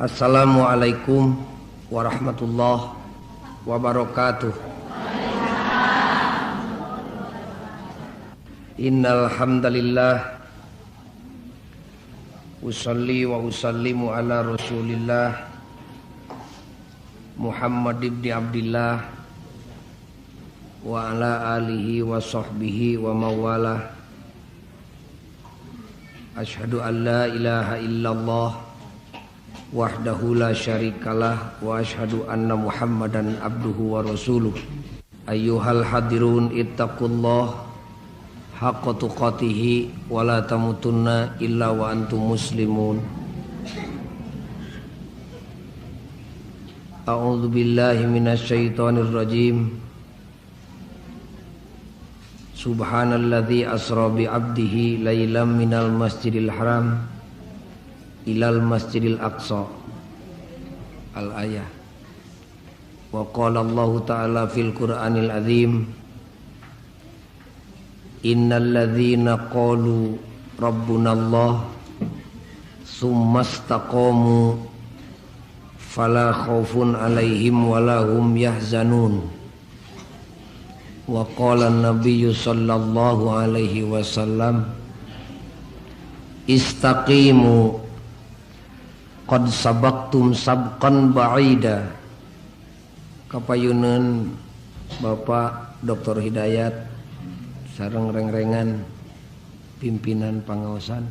Assalamualaikum warahmatullahi wabarakatuh. Innal hamdalillah usalli wa usallimu ala Rasulillah Muhammad ibn Abdillah wa ala alihi wa sahbihi wa mawalah. Asyhadu an la ilaha illallah wahdahu la syarikalah wa asyhadu anna Muhammadan abduhu wa rasuluh. Ayyuhal hadirun ittaqullah haqqa tuqatihi wa la tamutunna illa wa antum muslimun. A'udzu billahi minasyaitonir rajim. Subhanalladzi asra bi 'abdihi lailan minal masjidil haram ilal masjidil aqsa. Al-ayah. Wa qala Allah ta'ala fil Qur'anil azim, innal ladzina qalu rabbunallah tsumma istaqamu fala khaufun 'alaihim wala hum yahzanun. Wa qala an-nabiyyu sallallahu alaihi wasallam, istaqimu qad sabaqtum sabqan ba'ida. Kapayuneun Bapak Dr. Hidayat sareng rengrengan pimpinan pangaosan,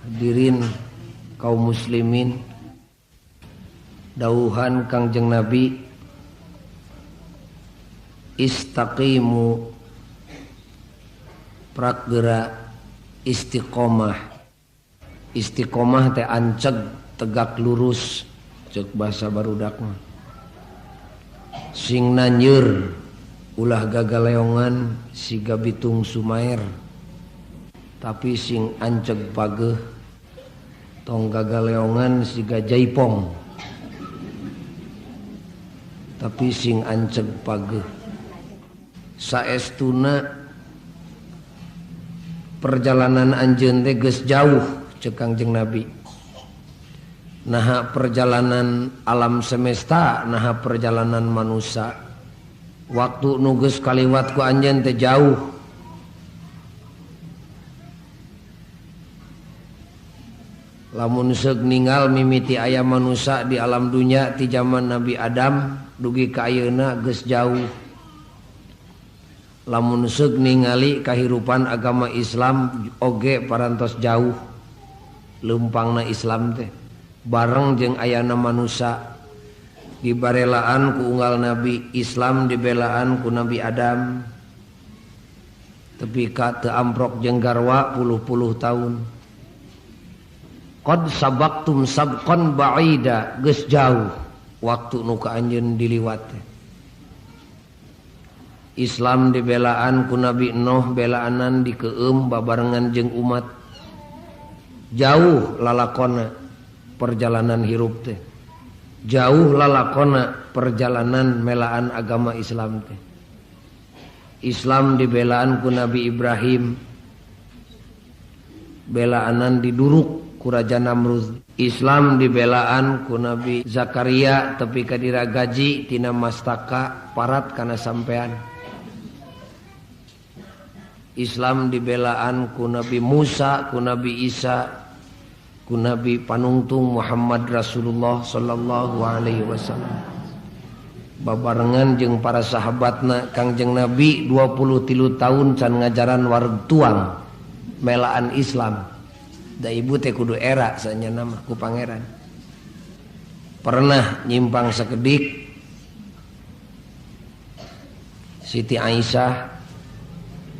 hadirin kaum muslimin, dauhan Kangjeng Nabi, istaqimu prakgera istiqomah. Istiqomah teh anceg, tegak lurus, cek bahasa barudak mah. Sing nanjeur ulah gagaleongan siga bitung sumaer, tapi sing anceg pageuh tong gagaleongan siga jaipong, tapi sing anceg pageuh. Saestuna perjalanan anjeun teh geus jauh cek Kangjeng Nabi. Naha perjalanan alam semesta, naha perjalanan manusia. Waktu nu geus kaliwat ku anjeun teh jauh. Lamun seug ninggal mimiti aya manusia di alam dunya ti zaman Nabi Adam dugi ka ayeuna geus jauh. Lamun seug ningali kahirupan agama Islam oge parantos jauh. Leumpangna Islam teh bareng jeung ayana manusia, dibarelaan ku unggal Nabi Islam, dibelaan ku Nabi Adam, tepi ka teu amprok jeung garwa puluh-puluh tahun. Qad sabaqtum sabqan ba'ida, geus jauh waktu nu ka anjeun diliwat. Islam dibelaan ku Nabi Nuh, belaanan dikeum babarengan jeung umat. Jauh lalakona perjalanan hirup teh, jauh lalakona perjalanan melaan agama Islam teh. Islam dibelaan ku Nabi Ibrahim, belaanan diduruk ku Raja Namrud. Islam dibelaan ku Nabi Zakaria, tepi ka diragaji tina mastaka parat kana sampean. Islam dibelaan ku Nabi Musa, ku Nabi Isa, ku Nabi panungtung Muhammad Rasulullah sallallahu alaihi wasallam. Babarengan jeung para sahabatna Kangjeng Nabi 23 tahun can ngajaran wareg tuang melaan Islam. Da ibu teh kudu era sanyana mah ku pangeran. Pernah nyimpang sakedik Siti Aisyah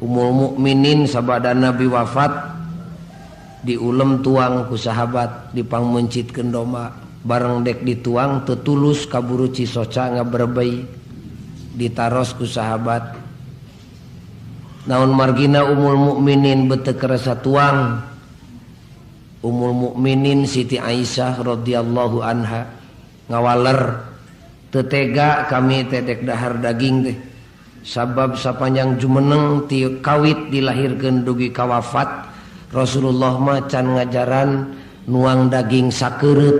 Ummul Mukminin sabada Nabi wafat diulem tuang ku sahabat, dipangmencitkeun domba, bareng dek dituang teu tulus kaburu cisoca ngaberebei, ditaros ku sahabat. Naon margina Ummul Mukminin beuteung kerasa tuang? Ummul Mukminin Siti Aisyah radhiyallahu anha ngawaler, teu tega kami teh dek dahar daging teh, sabab sapanjang jumeneng ti kawit dilahirkeun dugi ka wafat Rasulullah mah can ngajaran nuang daging sakeureut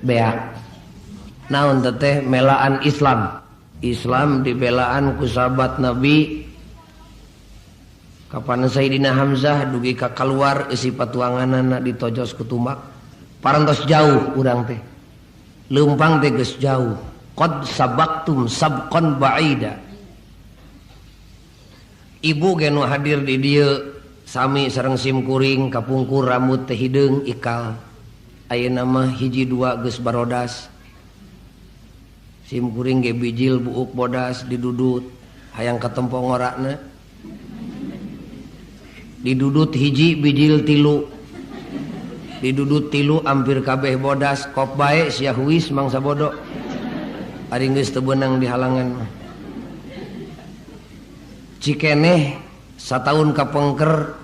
beak. Naon teteh melaan Islam. Islam dibelaan ku sahabat Nabi. Kapan Sayyidina Hamzah dugi ka kaluar eusi patuanganana ditojos ku tumbak. Parantos jauh urang teh. Leumpang teh geus jauh. Qad sabaqtum sabqan ba'ida. Ibu ge nu hadir di dieu sami sareng simkuring kapungkur rambut teh hideung ikal. Ayeuna mah hiji dua geus barodas. Simkuring ge bijil buuk bodas didudut hayang katempo ngorakna. Didudut hiji bijil tilu. Didudut tilu hampir kabeh bodas kop bae sia huis mangsa bodo. Ari geus teu beunang di halangan mah. Cikeneh sataun kapengker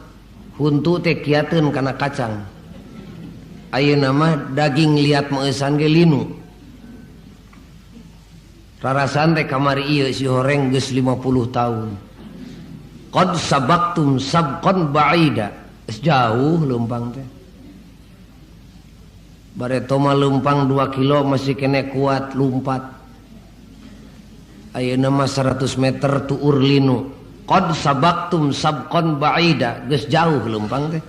huntu teh kiateun kana kacang. Ayeuna mah daging liat meueusan ge linu. Rarasan teh kamari ieu si horeng geus 50 tahun. Qad sabaqtum sabqan ba'ida. Geus jauh leumpang teh. Bareto mah leumpang 2 kilo masih kene kuat lumpat. Ayeuna mah 100 meter tuur linu. Qad sabaqtum sabqan ba'ida. Geus jauh leumpang teh.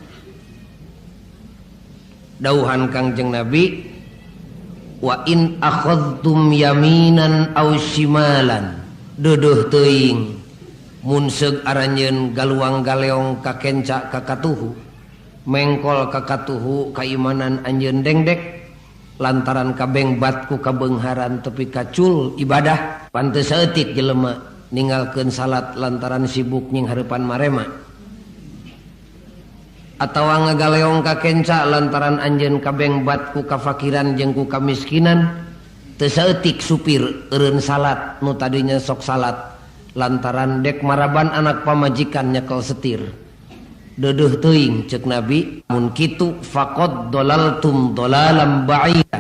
Dauhan Kangjeng Nabi, wa in akhadhtum yaminan aw shimalan. Deudeuh teuing mun seug aranjeun galuang galeong ka kenca ka katuhu, mengkol ka katuhu kaimanan anjeun dengdek lantaran kabengbat ku kabeungharan tepi kacul ibadah. Pantes saeutik jelema ninggalkeun salat lantaran sibuk nying hareupan marema, atawa ngagaleong ka kenca lantaran anjeun kabengbat ku kafakiran jeung ku kamiskinan. Teu saeutik supir eureun salat nu tadinya sok salat lantaran dek maraban anak pamajikan nyekel setir. Deudeuh teuing ceuk Nabi, mun kitu faqad dalaltum dalalam ba'ida.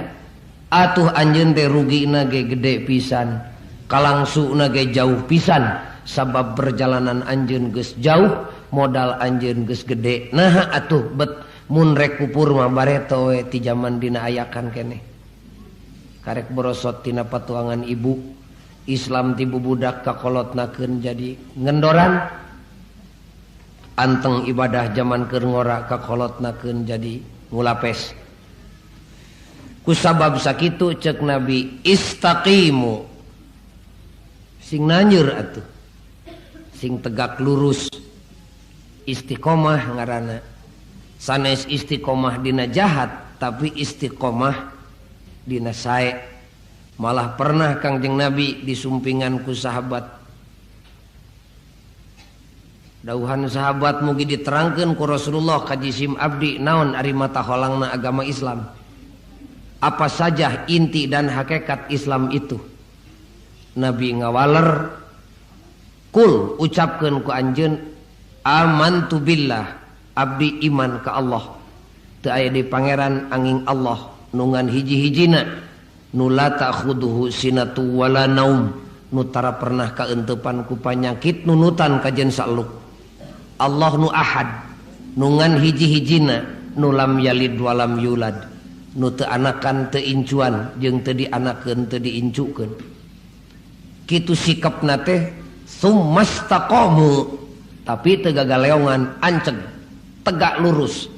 Atuh anjeun teh rugina ge gede pisan, kalangsuna ge jauh pisan, sabab perjalanan anjeun geus jauh, modal anjeun geus gede. Nah atuh bet mun rek kupur mah bareto we ti jaman dina ayakan keneh. Karek borosot tina patuangan ibu, Islam ti bubudak kakolotnakeun jadi ngendoran. Anteng ibadah jaman keur ngora kakolotnakeun jadi ngulapes. Kusabab sakitu ceuk Nabi, istaqimu, sing nanjur atuh, sing tegak lurus. Istiqomah ngaranna. Sanes istiqomah dina jahat, tapi istiqomah dina sae. Malah pernah Kangjeng Nabi disumpingan ku sahabat. Dauhan sahabat mugi diterangkeun ku Rasulullah ka jisim abdi naon ari mata holangna agama Islam. Apa saja inti dan hakikat Islam itu. Nabi ngawaler, kul ucapkeun ku anjeun, amantu billah, abdi iman ka Allah. Teu aya di pangeran angin Allah nungan hiji-hijina nu la ta'khuduhu sinatu wala naum, nu tara pernah kaentepan ku panyakit nunutan kajen saluk. Allah nu ahad nungan hiji-hijina nu lam yalid walam yulad, nu teu anakan teu incuan jeung teu dianakeun teu diincukeun. Kitu sikapna teh summastaqamu, tapi teu gagaleongan, anceg, tegak lurus,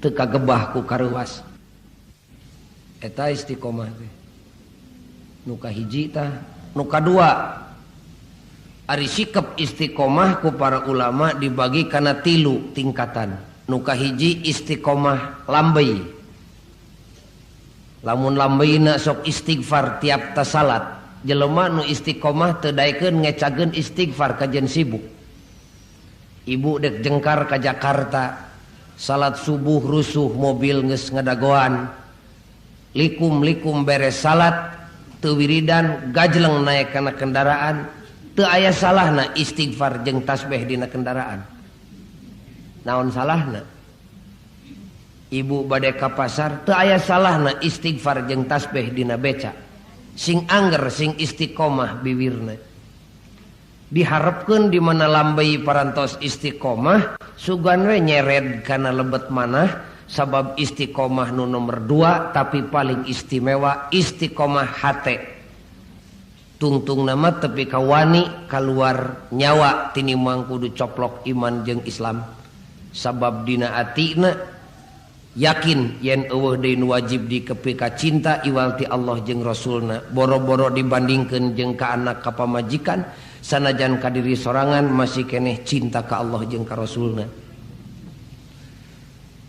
teu kagebah ku kareuwas. Eta istiqomah teh. Nu kahiji tah, nu kadua ari sikap istiqomah ku para ulama dibagi kana tilu tingkatan. Nu kahiji istiqomah lambey. Lamun lambeina sok istighfar tiap tasalat, jelema nu istiqomah teu daekeun ngecageun istighfar kajen sibuk. Ibu dek jengkar ka Jakarta, salat subuh rusuh mobil geus ngadagoan. Likum-likum beres salat, teu wiridan gajleng naik kana kendaraan, teu aya salahna istighfar jeung tasbih dina kendaraan. Naon salahna? Ibu bade ka pasar, teu aya salahna istighfar jeung tasbih dina beca. Sing angger sing istiqomah biwirna. Diharapkeun di mana lambey parantos istiqomah, sugan we nyered kana lebet manah, Sabab istiqomah nu nomor 2 tapi paling istimewa istiqomah hate. Tungtung nama tepi kawani kaluar nyawa tinimang kudu coplok iman jeung Islam. Sabab dina atina yakin yen eueuh deui nu wajib dikepika cinta iwal ti Allah jeung Rasulna. Boro-boro dibandingkeun jeung ka anak ka pamajikan sanajan ka diri sorangan masih keneh cinta ka Allah jeung ka Rasulna.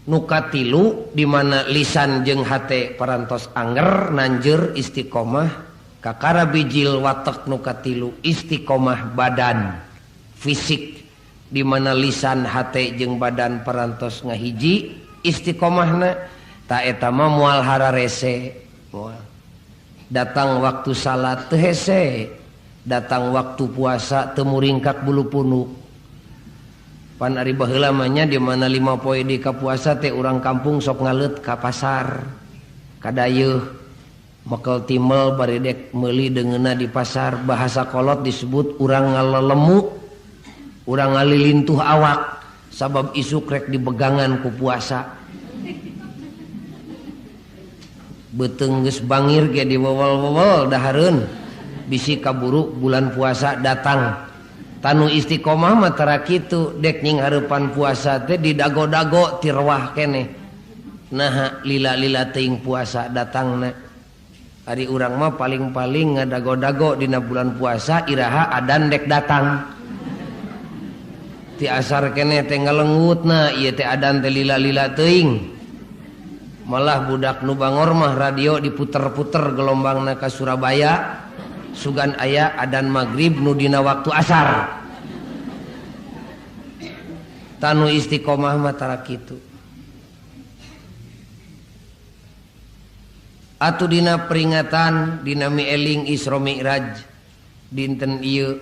Nu katilu di mana lisan jeung hate parantos anger nanjeur istiqomah kakara bijil watek nu katilu istiqomah badan fisik di mana lisan hate jeung badan parantos ngahiji istiqomahna ta eta mah moal hararese moal. Datang waktu salat teu hese, datang waktu puasa teu muringkak bulu punuk. Pan ari baheula mah nya di mana 5 poe di ka puasa teh urang kampung sok ngaleut ka pasar kadayeuh mekel timel bari dek meuli deungeunna di pasar. Bahasa kolot disebut urang ngalelemu, urang ngalilintuh awak sabab isuk rek dibegangan ku puasa. Beuteung geus bangir ge diwewel-wewel dahareun bisi kaburu bulan puasa datang. Tanu istiqomah mah tara kitu dek nying hareupan puasa teh didago-dago tirwah keneh. Naha lila-lila teuing puasa datangna. Ari urang mah paling-paling ngadago-dago dina bulan puasa iraha adan dek datang. Ti asar keneh teh ngalengutna ieu teh adan teh lila-lila teuing. Malah budak nu bangor mah radio diputer-puter gelombangna ka Surabaya. Sugan aya adan maghrib nu dina waktu asar. Tanu istiqomah mah tara kitu. Atuh dina peringatan dina mieling Isra Mi'raj dinten ieu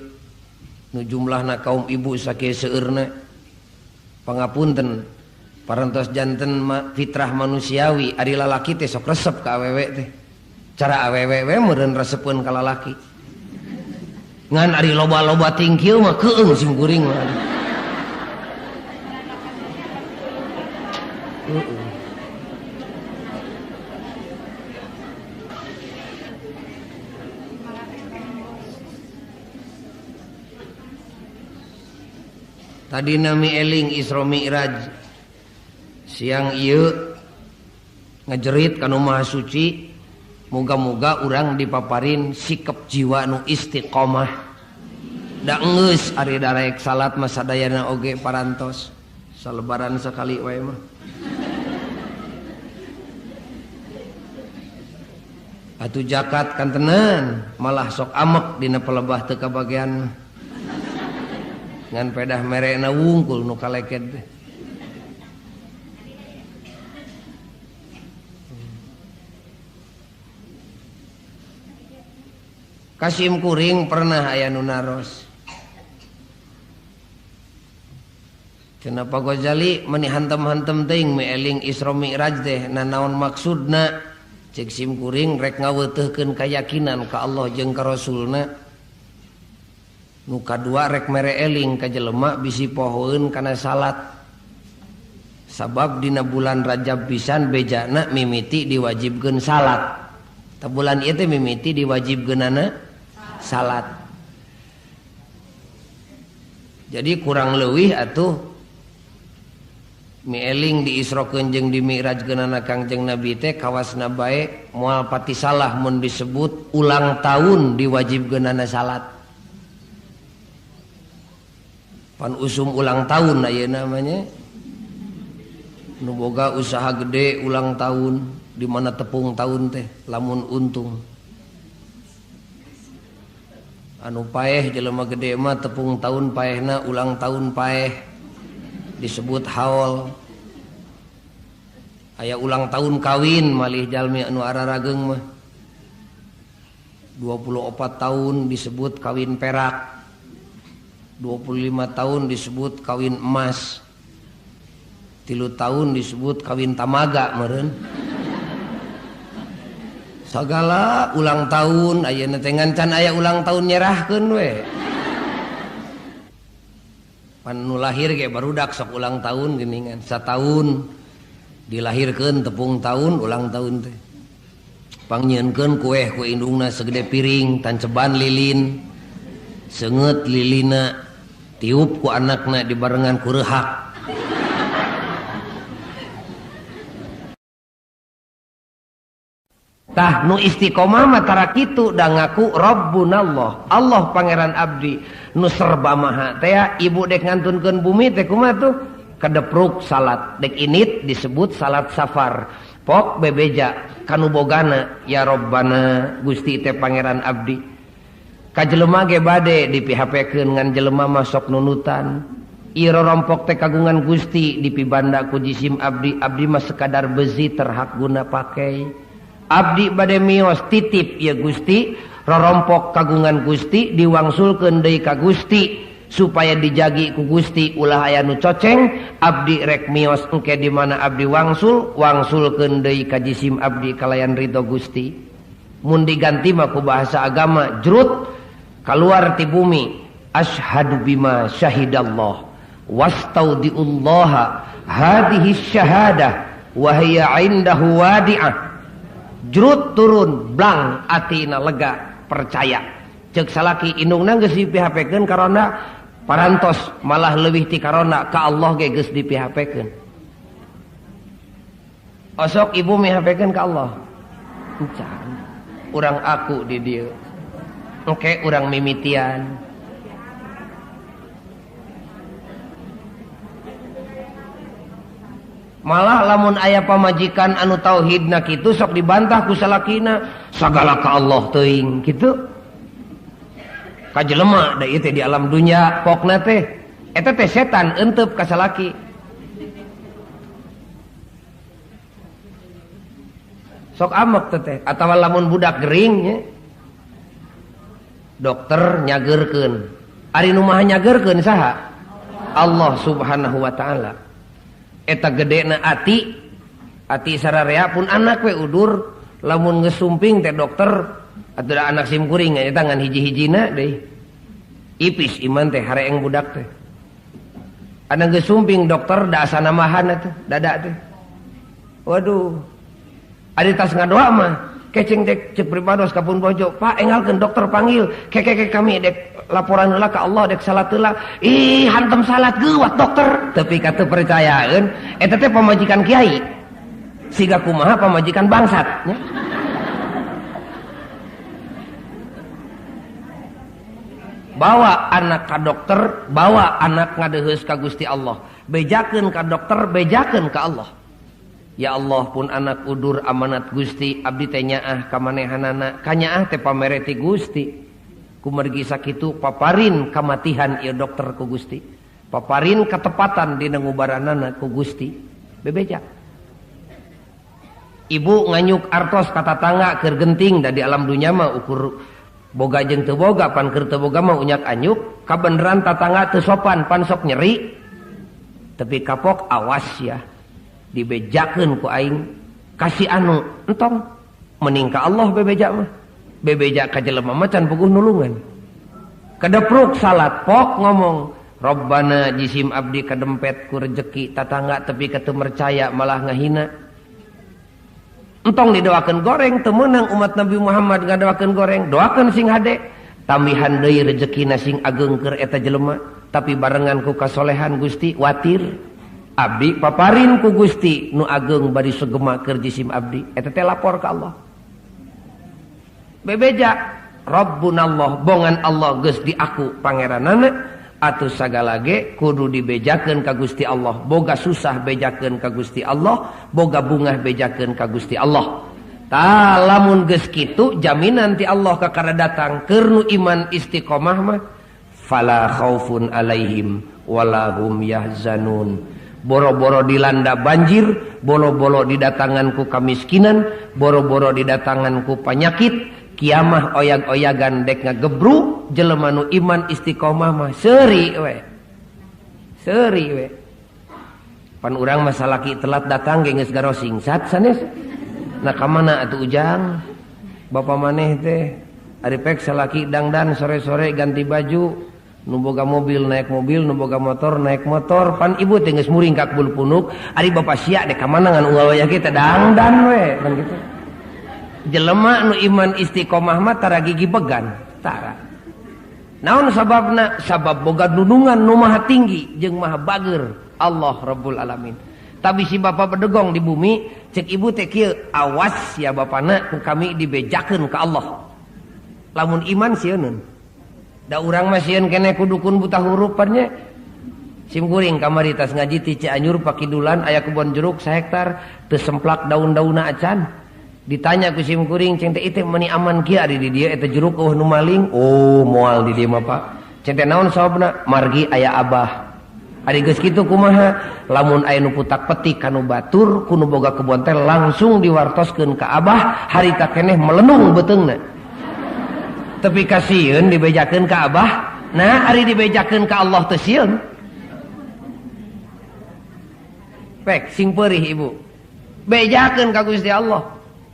nu jumlahna kaum ibu sakieu seueurna. Pangapunten parantos janten fitrah manusiawi ari lalaki teh sok resep ka awewe teh. Cara awewe we meureun resepeun ka lalaki. Ngan ari loba-loba tingkil mah keung sim kuring mah. Tadi nami eling Isra Mi'raj siang ieu ngajerit kanu Maha Suci. Moga-moga urang dipaparin sikap jiwa nu istiqomah. Da geus ari darek salat mah sadayana oge parantos. Salebaran sekali wae mah. Atuh zakat kantenan malah sok amek dina pelebah teu kabagean. Ngan pedah merena wungkul nu kaleked teh. Kasim kuring pernah aya nu naros. Kenapa Ghazali meni hantem-hantem teuing mieling Isra Mi'raj teh nanaon maksudna? Cek sim kuring rek ngaweuteurkeun kayakinan ka Allah jeung ka Rasulna. Nu kadua rek mere eling ka jelema bisi pohoeun kana salat. Sabab dina bulan Rajab pisan bejana mimiti diwajibkeun salat. Ta bulan ieu teh mimiti diwajibkeunana salat. Jadi kurang leuwih atuh mieling diisrokeun jeung dimi'rajkeunana Kangjeng Nabi teh kawasna bae moal pati salah mun disebut ulang tahun diwajibkeunana salat. Pan usum ulang tahun ayeuna namanya. Nu boga usaha gede ulang tahun di mana tepung tahun teh lamun untung. Anu paeh jelema gede mah tepung tahun paehna ulang tahun paeh disebut haul. Aya ulang tahun kawin malih jalmi anu ararageung mah 24 tahun disebut kawin perak, 25 tahun disebut kawin emas, 3 tahun disebut kawin tamaga meureun. Sagala ulang tahun ayeuna teh ngan can aya ulang tahun nyerahkeun we. Pan nu lahir ge barudak sok ulang tahun geuningan, sataun Dilahirkeun tepung tahun ulang tahun teh. Pangnyieunkeun kueh ku indungna segede piring, tanceban lilin. Seungeut lilina tiup ku anakna dibarengan ku reuhak. Tah nu istiqomah mah tara kitu da ngaku Rabbunallah, Allah pangeran abdi nu serba maha teh ibu dek ngantunkeun bumi teh kumaha tuh kadepruk salat dek init disebut salat safar pok bebeja kanu bogana ya Rabbana Gusti teh pangeran abdi ka jelema ge bade di PHP-keun ngan jelema mah sok nunutan ieu rorompok teh kagungan Gusti dipibanda ku jisim abdi abdi mah sekadar besi terhak guna pakai abdi bade mios titip ya Gusti rorompok kagungan Gusti diwangsulkeun deui ka Gusti supaya dijagi ku Gusti ulah aya nu coceng abdi rek mios engke di mana abdi wangsul wangsulkeun deui ka jisim abdi kalayan ridho Gusti mun diganti mah ku bahasa agama jrut kaluar ti bumi asyhadu bima syahidallah wastaudiullaha hadhihi syahadah wa hiya indahu wadi'ah jrut turun blang atina lega percaya cek salaki indungna geus di PHP-keun karona parantos malah leuwih ti karona ka Allah ge geus di PHP-keun osok ibu mi HP-keun ka Allah encan urang aku di dieu engke urang mimitian malah lamun aya pamajikan anu tauhidna kitu sok dibantah ku salakina sagala ka Allah teuing kitu ka jelema da ieu teh di alam dunya pokna teh eta teh setan enteup ka salaki sok amek teh atawa lamun budak gering nya dokter nyageurkeun ari nu maha nyageurkeun saha Allah subhanahu wa ta'ala eta gedena ati ati sararea pun anak we udur lamun geus sumping teh dokter atuh da anak sim kuring eta ngan hiji-hijina deui ipis iman teh hareeng budak teh anak geus sumping dokter da asa namahan atuh dada teh waduh ari tas ngadoa mah keceng teh cek pribados ka pun bojo pak enggalkeun dokter panggil kekeke kami dek laporan heula ka Allah dek salat heula ih hantem salat geuwat dokter tapi ka teu percayaeun eta teh pamajikan kiai siga kumaha pamajikan bangsat nya bawa anak ka dokter bawa anak ngadeheus ka Gusti Allah bejakeun ka dokter bejakeun ka Allah ya Allah pun anak udur amanat Gusti abdi teh nyaah ka manehanana kanyaah teh pamere ti Gusti kumargi sakitu paparin kamatihan ieu dokter ku Gusti paparin ketepatan dina ngubaranana ku Gusti bebeja ibu nganyuk artos ka tatangga keur genting da di alam dunya mah ukur boga jeung teu boga pan keur teu boga mah unyak anyuk kabeneran tatangga teu sopan pan sok nyeri tapi kapok awas ya dibejakeun ku aing kasih anu entong mending ka Allah bebeja mah bebeja ka jelema mah can puguh nulungan kadepruk salat pok ngomong Rabbana jisim abdi kadempet ku rejeki tatangga tapi ka teu percaya malah ngahina entong didoakeun goreng teu meunang umat Nabi Muhammad ngadoakeun goreng doakeun sing hade tambihan deui rejekina sing ageng keur eta jelema tapi barengan ku kasolehan Gusti watir abdi paparin ku Gusti nu ageng bari sugema keur jisim abdi eta teh lapor ka Allah bebeja Rabbunallah bongan Allah geus diaku pangeranana atuh sagala ge kudu dibejakeun ka Gusti Allah boga susah bejakeun ka Gusti Allah boga bungah bejakeun ka Gusti Allah tah lamun geus kitu jaminan ti Allah kakara datang keur nu iman istiqomah mah fala khaufun alaihim wala hum yahzanun boro-boro dilanda banjir, boro-boro didatangan ku kamiskinan, boro-boro didatangan ku panyakit, kiamah oyag-oyagan dek ngagebru, jelema nu iman istiqomah mah seuri we. Seuri we. Pan urang mah salaki telat datang ge geus garosing sat sanes. Nah ka mana atuh Ujang? Bapa maneh teh ari pek salaki dangdan sore-sore ganti baju, Nu boga mobil naik mobil, nu boga motor naik motor. Pan ibu teh geus muringkak bulu punuk, ari bapak sia dek ka mana ngan unggal wayah kita dangdan we kan kitu. Jelema nu iman istiqomah mah tara gigi began, tara. Naon sababna? Sabab boga dunungan nu maha tinggi jeung maha bager, Allah Rabbul Alamin. Tapi si bapak bedegong di bumi, cek ibu teh kieu, awas ya bapana ku kami dibejakeun ka Allah. Lamun iman sieuneun. Da urang mah sieun keneh ku dukun buta hurupan nya. Sim kuring kamari tas ngaji ti Cianjur pakidulan aya kebon jeruk sahektar teu semplak daun-daunna acan. Ditanya ku sim kuring ceng teh ieu meuni aman kieu ari di dieu eta jeruk eueuh nu maling. Oh, moal di dieu mah Pak. Ceng teh naon sababna? Margi aya abah. Ari geus kitu kumaha? Lamun aya nu putak petik kanu batur ku nu boga kebon teh langsung diwartoskeun ka abah, harita keneh melenung beuteungna. Tapi kasieun dibejakeun ka abah, nah ari dibejakeun ka Allah teu sieun. Pek sing peurih ibu. Bejakeun ka Gusti Allah.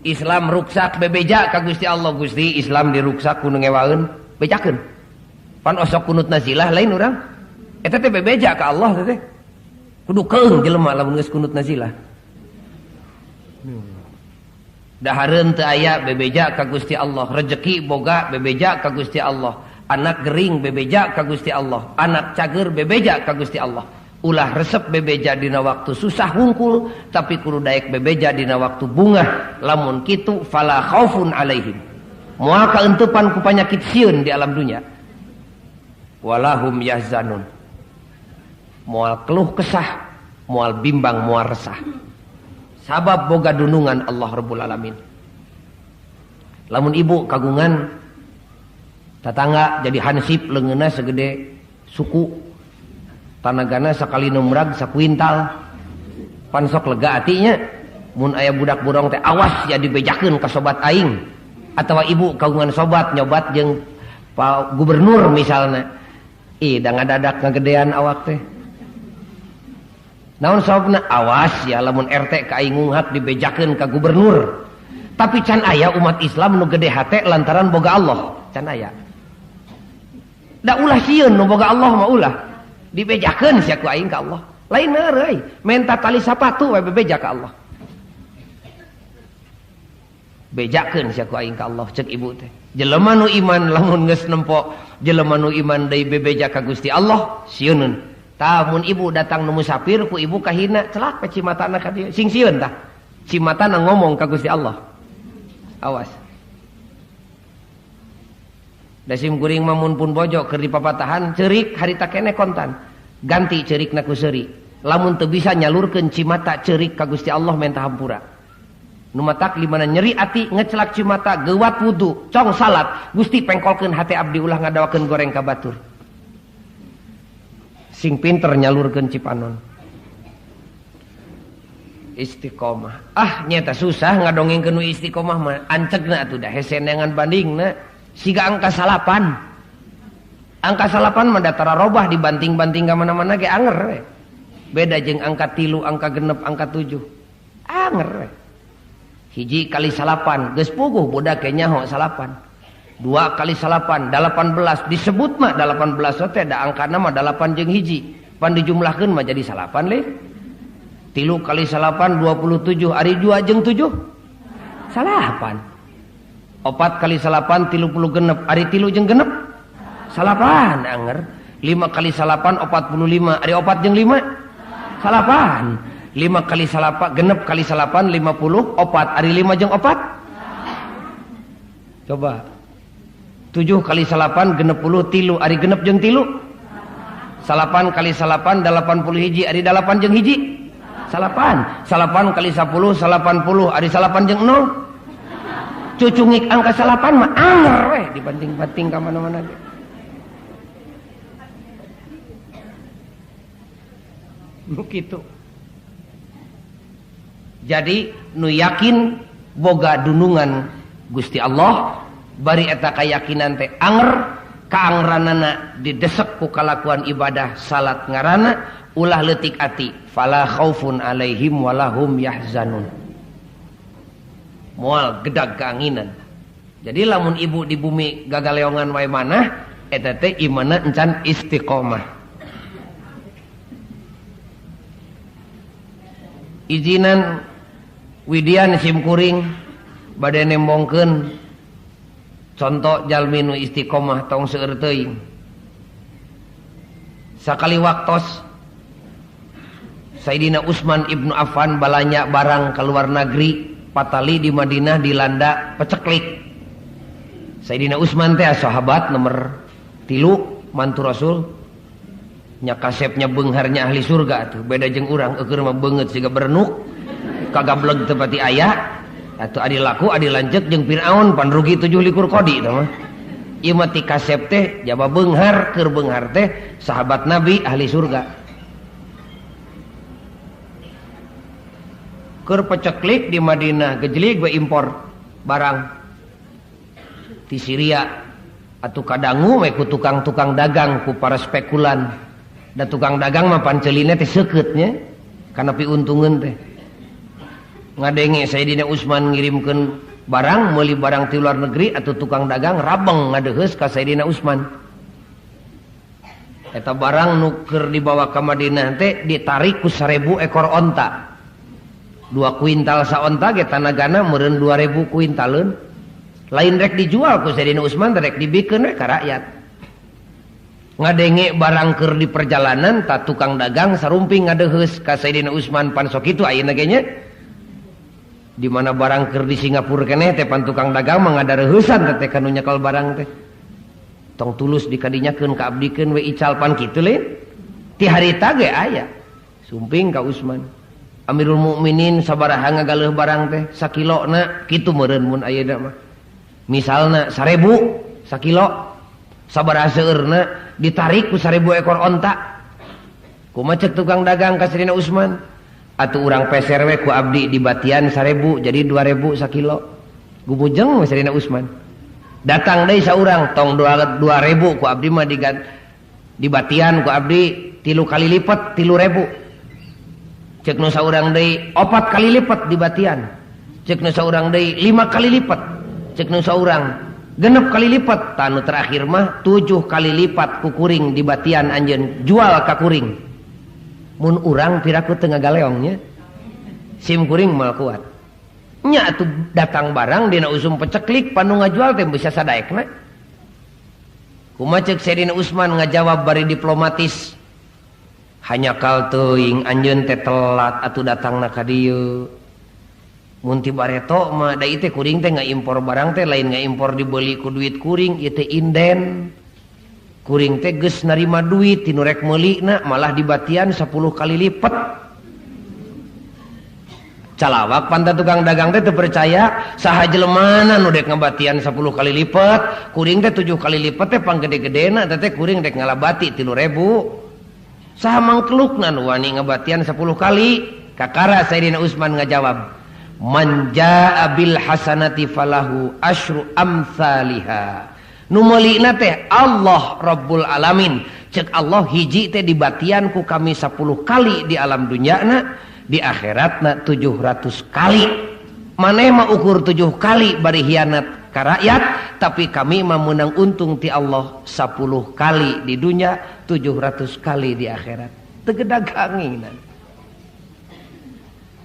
Islam ruksak bebeja ka Gusti Allah. Gusti Islam diruksak ku nu ngewaeun, bejakeun. Pan osok kunut nazilah lain urang. Eta teh bebeja ka Allah teh. Kudu keung jelema lamun geus kunut nazilah. Dahareun teu aya bebeja ka Gusti Allah, rejeki boga bebeja ka Gusti Allah, anak gering bebeja ka Gusti Allah, anak cager bebeja ka Gusti Allah. Ulah resep bebeja dina waktu susah hungkul, tapi kudu daek bebeja dina waktu bungah. Lamun kitu fala khaufun alaihim. Moal kaentepan ku panyakit sieun di alam dunya. Walahum yahzanun. Moal keluh kesah, moal bimbang, moal resah. Sabab boga dunungan Allah Rabbul Alamin. Lamun ibu kagungan tatangga jadi hansip leungeunna segede suku, tanagana sakali numrag sakuintal, pan sok lega atinya. Mun aya budak burong teh awas ya dibejakeun ka sobat aing, atawa ibu kagungan sobat nyobat jeung pak gubernur misalna, ih da ngadadak ngagedean awak teh. Naon sababna? Awas ya lamun RT ka aing ngunghak dibejakeun ka gubernur. Tapi can aya umat Islam nu gede hate lantaran boga Allah, can aya. Da ulah sieun nu boga Allah mah ulah. Dibejakeun sia ku aing ka Allah. Lain euy, menta tali sapatu we bebeja ka Allah. Bejakeun sia ku aing ka Allah cek ibu teh. Jelema nu iman lamun geus nempo, jelema nu iman deui bebeja ka Gusti Allah, sieuneun. Tah mun ibu datang nu musafir ku ibu kahina celak cimatana ka dieu sing sieun tah. Cimatana ngomong ka Gusti Allah. Awas. Da sim kuring mah mun pun bojo keur dipapatahan ceurik harita keneh kontan. Ganti ceurikna ku seuri. Lamun teu bisa nyalurkeun cimata ceurik ka Gusti Allah menta hampura. Nu matak di mana nyeri ati ngecelak cimata geuwat wudu, cong salat, Gusti pengkolkeun hate abdi ulah ngadawakeun goreng ka batur. Sing pinter nyalurkeun cipanon. Istiqomah. Ah nyata susah ngadongengkeun nu istiqomah mah ancegna atuh da hese neangan bandingna siga angka salapan. Angka salapan mah datara robah dibanting-banting ka mana-mana ge anger we. Beda jeung angka 3, angka 6, angka 7. Anger we. Hiji kali salapan geus puguh budak ge nyaho salapan. 2 kali salapan 18 disebut mah 18 teh da angkana mah 8 jeung hiji pan dijumlahkeun mah jadi salapan leh. 3 kali salapan 27 ari 2 jeung 7 salapan. 4 kali salapan 36 ari 3 jeung 6 salapan anger. 5 kali salapan 45 ari 4 jeung 5 salapan. 5 kali salapan 6 kali salapan 54 ari 5 jeung 4. Coba 7 kali salapan 63 ari 6 jeung 3. 8 kali salapan 81 ari 8 jeung hiji. Salapan. 8 kali 10 80 ari 8 jeung 0. Cucungik angka salapan mah anger weh dibanting-banting ka mana-mana ge. Nu kitu. Jadi nu yakin boga dunungan Gusti Allah bari eta kayakinan teh anger, kaangranana didesek ku kalakuan ibadah salat ngarana ulah leutik ati, fala khaufun alaihim walahum yahzanun. Moal gedag keanginan. Jadi lamun ibu di bumi gagaleongan wae manah, Eta teh imanna encan istiqomah. Izinan widian simkuring bade nembongkeun contoh jalmi nu istiqomah tong seueur teuing. Sakali waktos Sayyidina Utsman ibnu Affan balanya barang ke luar negeri, patali di Madinah dilanda peceklik. Sayyidina Utsman teh sahabat nomor 3 mantu Rasul, nya kasepnya beungharnya ahli surga tuh, beda jeung urang eueur mah beungeut siga berenuk, kagableg teu pati aya, atuh adi laku adi lanceuk jeung Firaun pan rugi 27 kodi tah mah. Ieu mah ti kasep teh jaba beunghar, keur beunghar teh sahabat Nabi ahli surga. Keur peceklik di Madinah gejlig we impor barang ti Syria atuh kadangu we ku tukang-tukang dagang ku para spekulan. Da tukang dagang mah panceline teh seukeut nya kana piuntungeun teh. Ngadenge Sayyidina Utsman ngirimkeun barang meuli barang ti luar negeri atuh tukang dagang rabeng ngadeheus ka Sayyidina Utsman. Eta barang nu keur dibawa ka Madinah teh ditarik ku 1000 ekor onta. 2 kuintal saonta ge tanagana meureun 2000 kuintaleun. Lain rek dijual ku Sayyidina Utsman rek dibikeun we ka rakyat. Ngadenge barang keur di perjalanan ta tukang dagang sarumping ngadeheus ka Sayyidina Utsman pan sok kitu ayeuna ge nya. Di mana barang keur di Singapura keneh teh pan tukang dagang mah ngadareuheusan teh kanu nyekel barang teh. Tong tulus dikadinyakeun ka abdikeun we ical pan kitu lain. Ti harita ge aya. Sumping ka Utsman. Amirul Mukminin sabaraha ngagaleuh barang teh sakilona kitu meureun mun ayeuna mah. Misalna 1000 sakilo sabaraha seueurna ditarik ku 1000 ekor onta. Kumaha cek tukang dagang ka Sayyidina Utsman? Atuh urang peser we ku abdi di batian 1000 jadi 2000 sakilo. Gumujeng we Sayyidina Utsman. Datang deui saurang tong 2000 ku abdi mah di batian ku abdi 3 kali lipat 3000. Cek nu saurang deui 4 kali lipat di batian. Cek nu saurang deui 5 kali lipat. Cek nu saurang 6 kali lipat. Tanu terakhir mah 7 kali lipat ku kuring di batian anjeun jual ka kuring. Mun urang piraku teu ngagaleong nya. Sim kuring moal kuat. Nya atuh datang barang dina usum peceklik panu ngajual teh bisa sadaekna. Kumaha cek Sayyidina Utsman ngajawab bari diplomatis. Hanya kal teuing anjeun teh telat atuh datangna ka dieu. Mun ti bareto mah da ieu teh kuring teh ngaimpor barang teh lain ngaimpor dibeli ku duit kuring, ieu teh inden. Kuring teh geus narima duit ti nu rek meulina malah dibatian 10 kali lipat. Calawak panta tukang dagang teh teu percaya saha jelemana nu dek ngabatian 10 kali lipat, kuring teh 7 kali lipat teh panggede-gedena teh kuring dek ngalabati 3000. Saha mangkelukna nu wani ngabatian 10 kali? Kakara Sayyidina Utsman ngajawab, man jaa bil hasanati falahu asyru amsalihha. Nu meulina teh Allah Rabbul Alamin. Cek Allah hiji teh dibatian ku kami 10 kali di alam dunyana, di akhiratna 700 kali. Maneh mah ukur 7 kali bari hianat ka rakyat, tapi kami mah meunang untung ti Allah 10 kali di dunia, 700 kali di akhirat. Teu gedaganginan.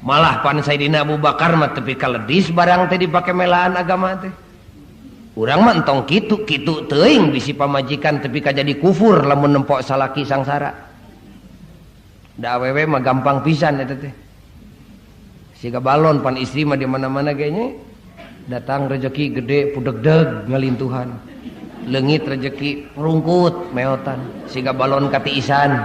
Malah pan Sayyidina Abu Bakar mah tepi kaledis barang teh dipake melaan agama teh. Urang mah entong kitu, kitu teuing bisi pamajikan tepi ka jadi kufur lamun nempok salaki sangsara. Da awewe mah gampang pisan eta teh. Siga balon pan istri mah di mana-mana ge nya. Datang rezeki gede pudegdeg ngalintuhan. Leungit rezeki rungkut meotan siga balon katiisan.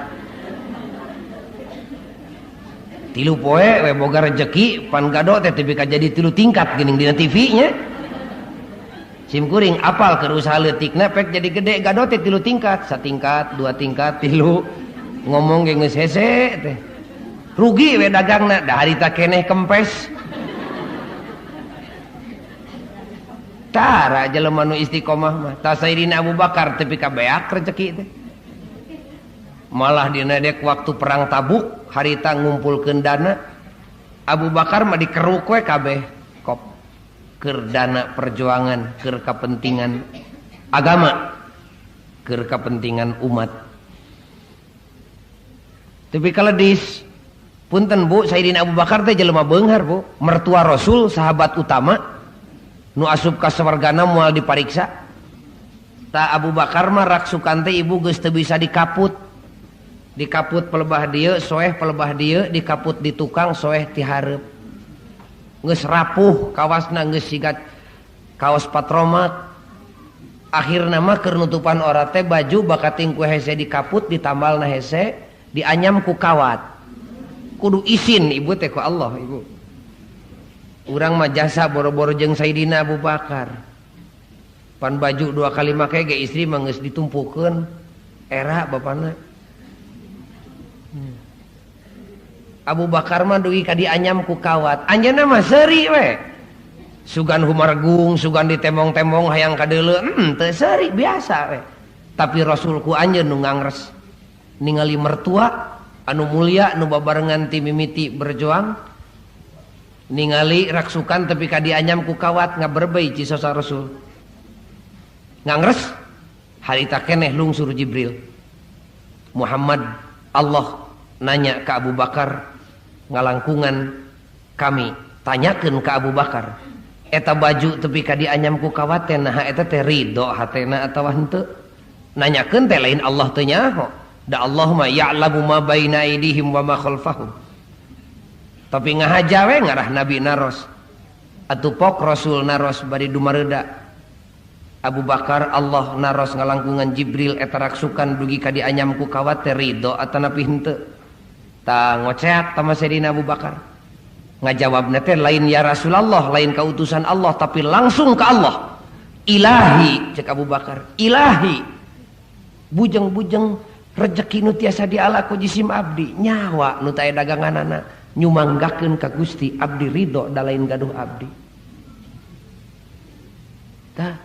3 poe we boga rezeki pan gado teh tepi ka jadi 3 tingkat geuning dina TV nya. Sim kuring apal keur usaha leutikna pek jadi gede gado teh 3 tingkat, satingkat, 2 tingkat, 3. Ngomong ge geus hese teh. Rugi we dagangna da harita keneh kempes. Tara jelema nu istiqomah mah. Ta Sayyidina Abu Bakar tepi ka beak rezeki teh. Malah dina dek waktu perang Tabuk harita ngumpulkeun dana Abu Bakar mah dikeruk we kabeh kop keur dana perjuangan keur kepentingan agama. Keur kapentingan umat. Tapi kalau dis punten Bu, Sayyidina Abu Bakar teh jelema beunghar Bu, mertua Rasul, sahabat utama, nu asup ka sawargana moal dipariksa. Ta Abu Bakar mah raksukan teh ibu geus teu bisa dikaput. Dikaput pelebah dieu, soeh pelebah dieu, dikaput di tukang soeh ti hareup. Geus rapuh kawasna geus siga kaos patromak. Akhirna mah keur nutupan ora teh baju bakating ku hese dikaput ditambalna hese dianyam ku kawat. Kudu isin ibu teh ku Allah ibu. Urang mah jasa boro-boro jeung Sayyidina Abu Bakar. Pan baju dua kali make ge istri mah geus ditumpukeun era bapana. Abu Bakar mah dugi ka dianyam ku kawat. Anjeunna mah seuri we. Sugan humargung, sugan ditembong-tembong hayang kadeuleu, teu seuri biasa we. Tapi Rasulku anjeun nu ngangres. Ningali mertua anu mulia nu babarengan ti mimiti berjuang, ningali raksukan tepi ka dianyam ku kawat ngaberbei cisosa Rasul. Ngangres harita keneh lungsur Jibril. Muhammad Allah nanya ke Abu Bakar ngalangkungan kami, tanyakeun ka Abu Bakar. Eta baju tepi ka dianyam ku kawat teh naha eta teh ridho hatena atawa henteu. Nanyakeun teh lain Allah teu nyaho. Da Allah mah ya'lamu ma baina aidihim wa ma khalfahum. Tapi ngahaja we ngarah Nabi naros. Atuh pok Rasul naros bari dumareuda. Abu Bakar Allah naros ngalangkungan Jibril eta raksukan dugi ka dianyam ku kawat teh ridho atanapi henteu. Ta ngoceak tama Sayyidina Abu Bakar. Ngajawabna teh lain ya Rasulullah, lain kautusan Allah, tapi langsung ke Allah. Ilahi cek Abu Bakar, ilahi. Bujeng-bujeng rejeki nu tiasa diala ku jisim abdi, nyawa nu teu aya daganganana nyumanggakeun ka Gusti, abdi ridho da lain gaduh abdi. Tah.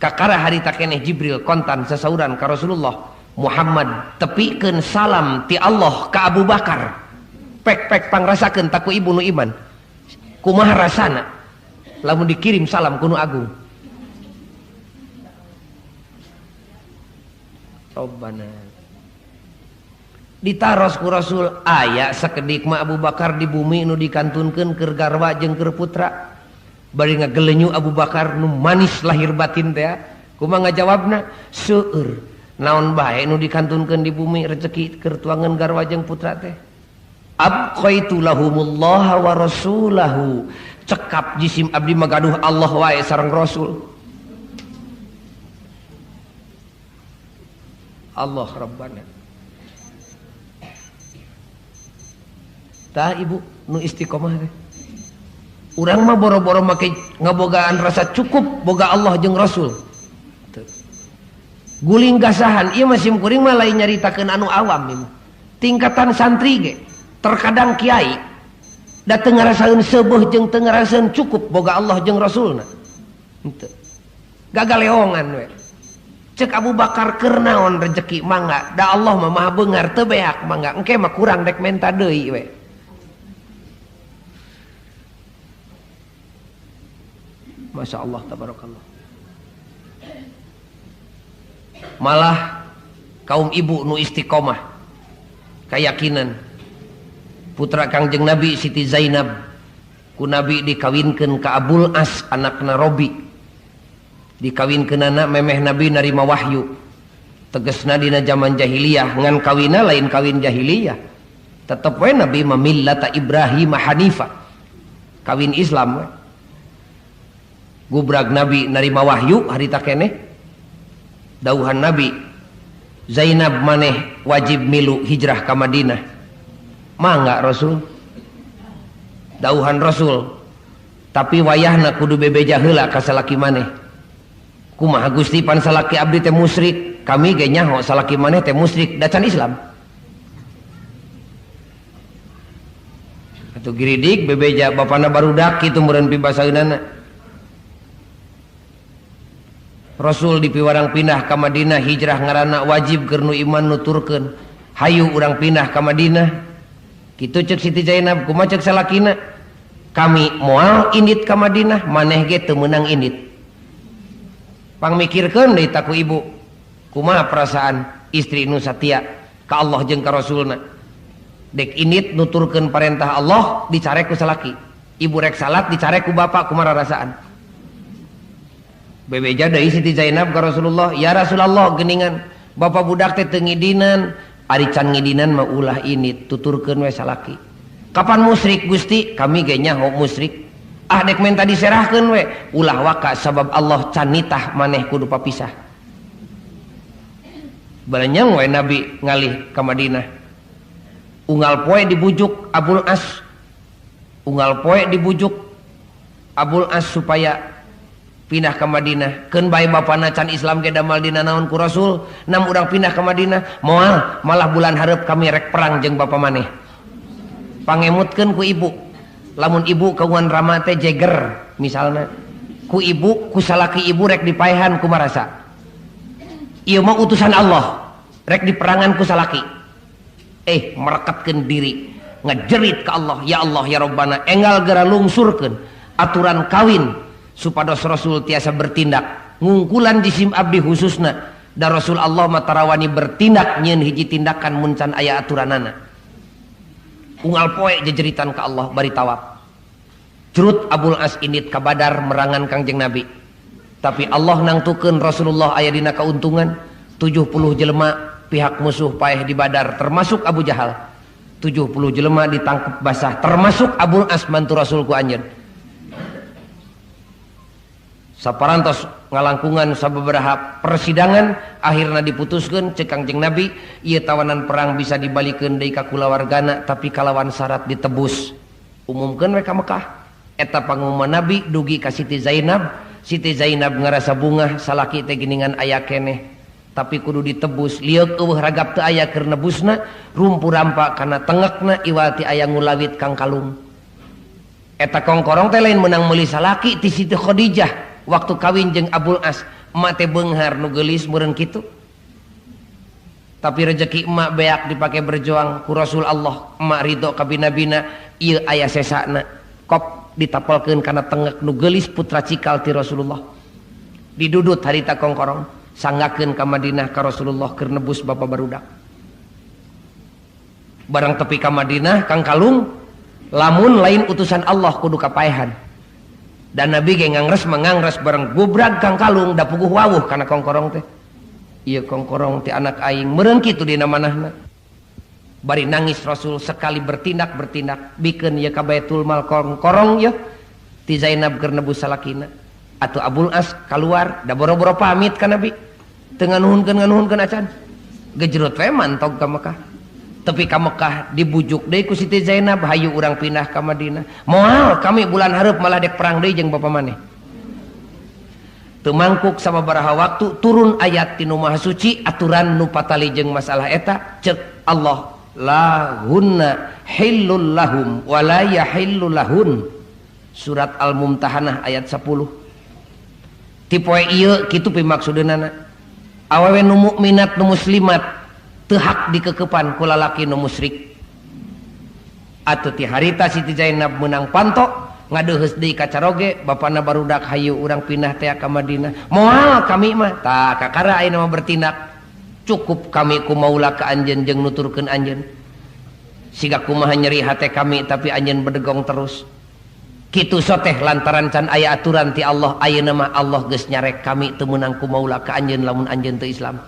Kakara harita keneh Jibril kontan sasauran ka Rasulullah, Muhammad tepikeun salam ti Allah ka Abu Bakar. Pek-pek pangrasakeun taku ibu nu iman. Kumaha rasana lamun dikirim salam ku nu agung. Robbana. Ditaros ku Rasul aya sakedik mah Abu Bakar di bumi nu dikantunkeun keur garwa jeung keur putra. Bari ngagelenyu Abu Bakar nu manis lahir batin teh. Kumaha ngajawabna? Seueur. Naon bae nu dikantunkeun di bumi rezeki keur tuangan garwa jeung putra teh. Abqaitu lahumullaha wa rasulahu. Cekap jisim abdi magaduh Allah wae sareng Rasul. Allah Rabbana. Tah ibu nu istiqomah teh. Urang mah boro-boro make ngabogaan rasa cukup boga Allah jeung Rasul. Guling gasahan ieu mah sim kuring mah lain nyaritakeun anu awam ieu. Tingkatan santri ge terkadang kiai da teu ngarasaeun seubeuh jeung teu ngarasaeun cukup boga Allah jeung Rasulna. Henteu. Gagaleongan we. Cek Abu Bakar keur naon rejeki mangga, da Allah mah maha beungar teu beak mangga, engke mah kurang dek menta deui we. Masya Allah tabarakallah. Malah kaum ibu nu istiqomah keyakinan putra Kangjeng Nabi Siti Zainab ku Nabi dikawinkeun ka Abul As anakna Robi. Dikawinkeunana memeh Nabi narima wahyu. Tegesna dina zaman jahiliyah ngan kawina lain kawin jahiliyah. Tetep we Nabi mah millata Ibrahim Hanifa. Kawin Islam we. Gubrag Nabi narima wahyu harita keneh. Dauhan Nabi Zainab maneh wajib milu hijrah ka Madinah. Mangga Rasul. Dauhan Rasul. Tapi wayahna kudu bebeja heula ka salaki maneh. Kumaha Gusti pan salaki abdi teh musyrik, kami ge nyaho salaki maneh teh musyrik da can Islam. Atuh giridik bebeja bapana barudak kitu meureun pibasaeunana. Rasul dipiwarang pindah ka Madinah hijrah ngaranna wajib keur nu iman nuturkeun. Hayu urang pindah ka Madinah. Kitu ceuk Siti Zainab, kumaha ceuk salakina? Kami moal indit ka Madinah, maneh ge teu meunang indit. Pangmikirkeun deui ta ku ibu. Kumaha perasaan istri nu satia ka Allah jeung ka Rasulna. Dek init nuturkeun parentah Allah dicarek ku salaki. Ibu rek salat dicarek ku bapak kumaha rasaan. Bebeja deui Siti Zainab ka Rasulullah, "Ya Rasulullah geuningan bapak budak teh teu ngidinan, ari can ngidinan mah ulah init tuturkeun we salaki." Kapan musyrik Gusti? Kami ge nyaho musyrik. Ah dek menta diserahkeun we, ulah waka sabab Allah can nitah maneh kudu papisah. Balenyang we Nabi ngalih ka Madinah. Unggal poe dibujuk Abul As. Unggal poe dibujuk Abul As supaya pindah ke Madinah. Keun bae bapana can Islam ge damal dina naon ku Rasul, nam urang pindah ke Madinah, moal malah bulan hareup kami rek perang jeung bapa maneh. Pangemutkeun ku ibu. Lamun ibu kagungan rama teh jeger misalna. Ku ibu ku salaki ibu rek dipaehan kumarasa. Ieu mah utusan Allah, rek diperangan ku salaki. Merekatkeun diri, ngejerit ke Allah, ya Allah ya Rabbana, enggal geura lungsurkeun aturan kawin supados Rasul tiasa bertindak. Ngungkulan jisim abdi khususna, da Rasul Allah mah tarawani bertindak nyieun hiji tindakan mun can aya aturanana. Unggal poe jejeritan ka Allah bari tawaf. Curut Abul As indit ka Badar merangan Kangjeng Nabi. Tapi Allah nangtukeun Rasulullah aya dina kauntungan 70 jelema pihak musuh paeh di Badar termasuk Abu Jahal. 70 jelema ditangkap basah termasuk Abul As mantu Rasul ku anjeun. Saparantos ngalangkungan sababaraha persidangan akhirna diputuskeun cek Kangjeng Nabi ieu tawanan perang bisa dibalikeun deui ka kulawargana tapi kalawan syarat ditebus. Umumkeun we ka Mekah. Eta pangumuman Nabi dugi ka Siti Zainab. Siti Zainab ngarasa bungah salaki teh geuningan aya keneh tapi kudu ditebus. Lieuk eueuh ragap teu aya keur nebusna, rumpu rampa kana tengekna iwati aya ngulawit kang kalung. Eta kongkorong teh lain meunang meuli salaki ti Siti Khadijah waktu kawin jeung Abul As. Emak teh beunghar nu geulis meureun kitu. Tapi rejeki emak beak dipake berjuang ku Rasul Allah. Emak ridho ka bina-bina ieu aya sesana. Kop ditapelkeun kana tengek nu geulis putra cikal ti Rasulullah. Didudut harita kongkorong, sanggakeun ka Madinah ka Rasulullah keur nebus bapa barudak. Barang tepi ka Madinah kang kalung lamun lain utusan Allah kudu kapaehan. Dan Nabi ge ngangres mangangres bareng gubrag kang kalung da puguh wawuh kana kongkorong teh. Ieu kongkorong teh anak aing meureun kitu dina manahna. Bari nangis Rasul sekali bertindak bikeun ieu ka Baitul Mal kongkorong ieu ti Zainab keur nebus salakina. Atuh Abul As kaluar da boro-boro pamit ka Nabi. Teu nganuhunkeun acan. Gejrot we mantog ka Mekah. Tepi ka Mekah dibujuk deui ku Siti Zainab hayu urang pindah ka Madinah. Moal kami bulan hareup malah dek perang deui jeung bapa maneh. Teu mangkuk sababaraha waktu turun ayat ti nu Maha Suci aturan nu patali jeung masalah eta ceuk Allah lahunna hillul lahum wa la yahillu lahun. Surat Al-Mumtahanah ayat 10. Ti poe ieu kitu pimaksudeunana. Awewe nu mukminat nu muslimat teu hak dikekepan ku lalaki nu musyrik. Atuh ti harita Siti Zainab meunang panto ngadeuheus deui ka caroge bapana barudak hayu urang pindah teh ka Madinah. Moal kami mah tah kakara ayeuna mah bertindak. Cukup kami ku maula ka anjeun jeung nuturkeun anjeun. Siga kumaha nyeri hate kami tapi anjeun bedegong terus. Kitu soteh lantaran can aya aturan ti Allah ayeuna mah Allah geus nyarek kami teu meunang ku maula ka anjeun lamun anjeun teu Islam.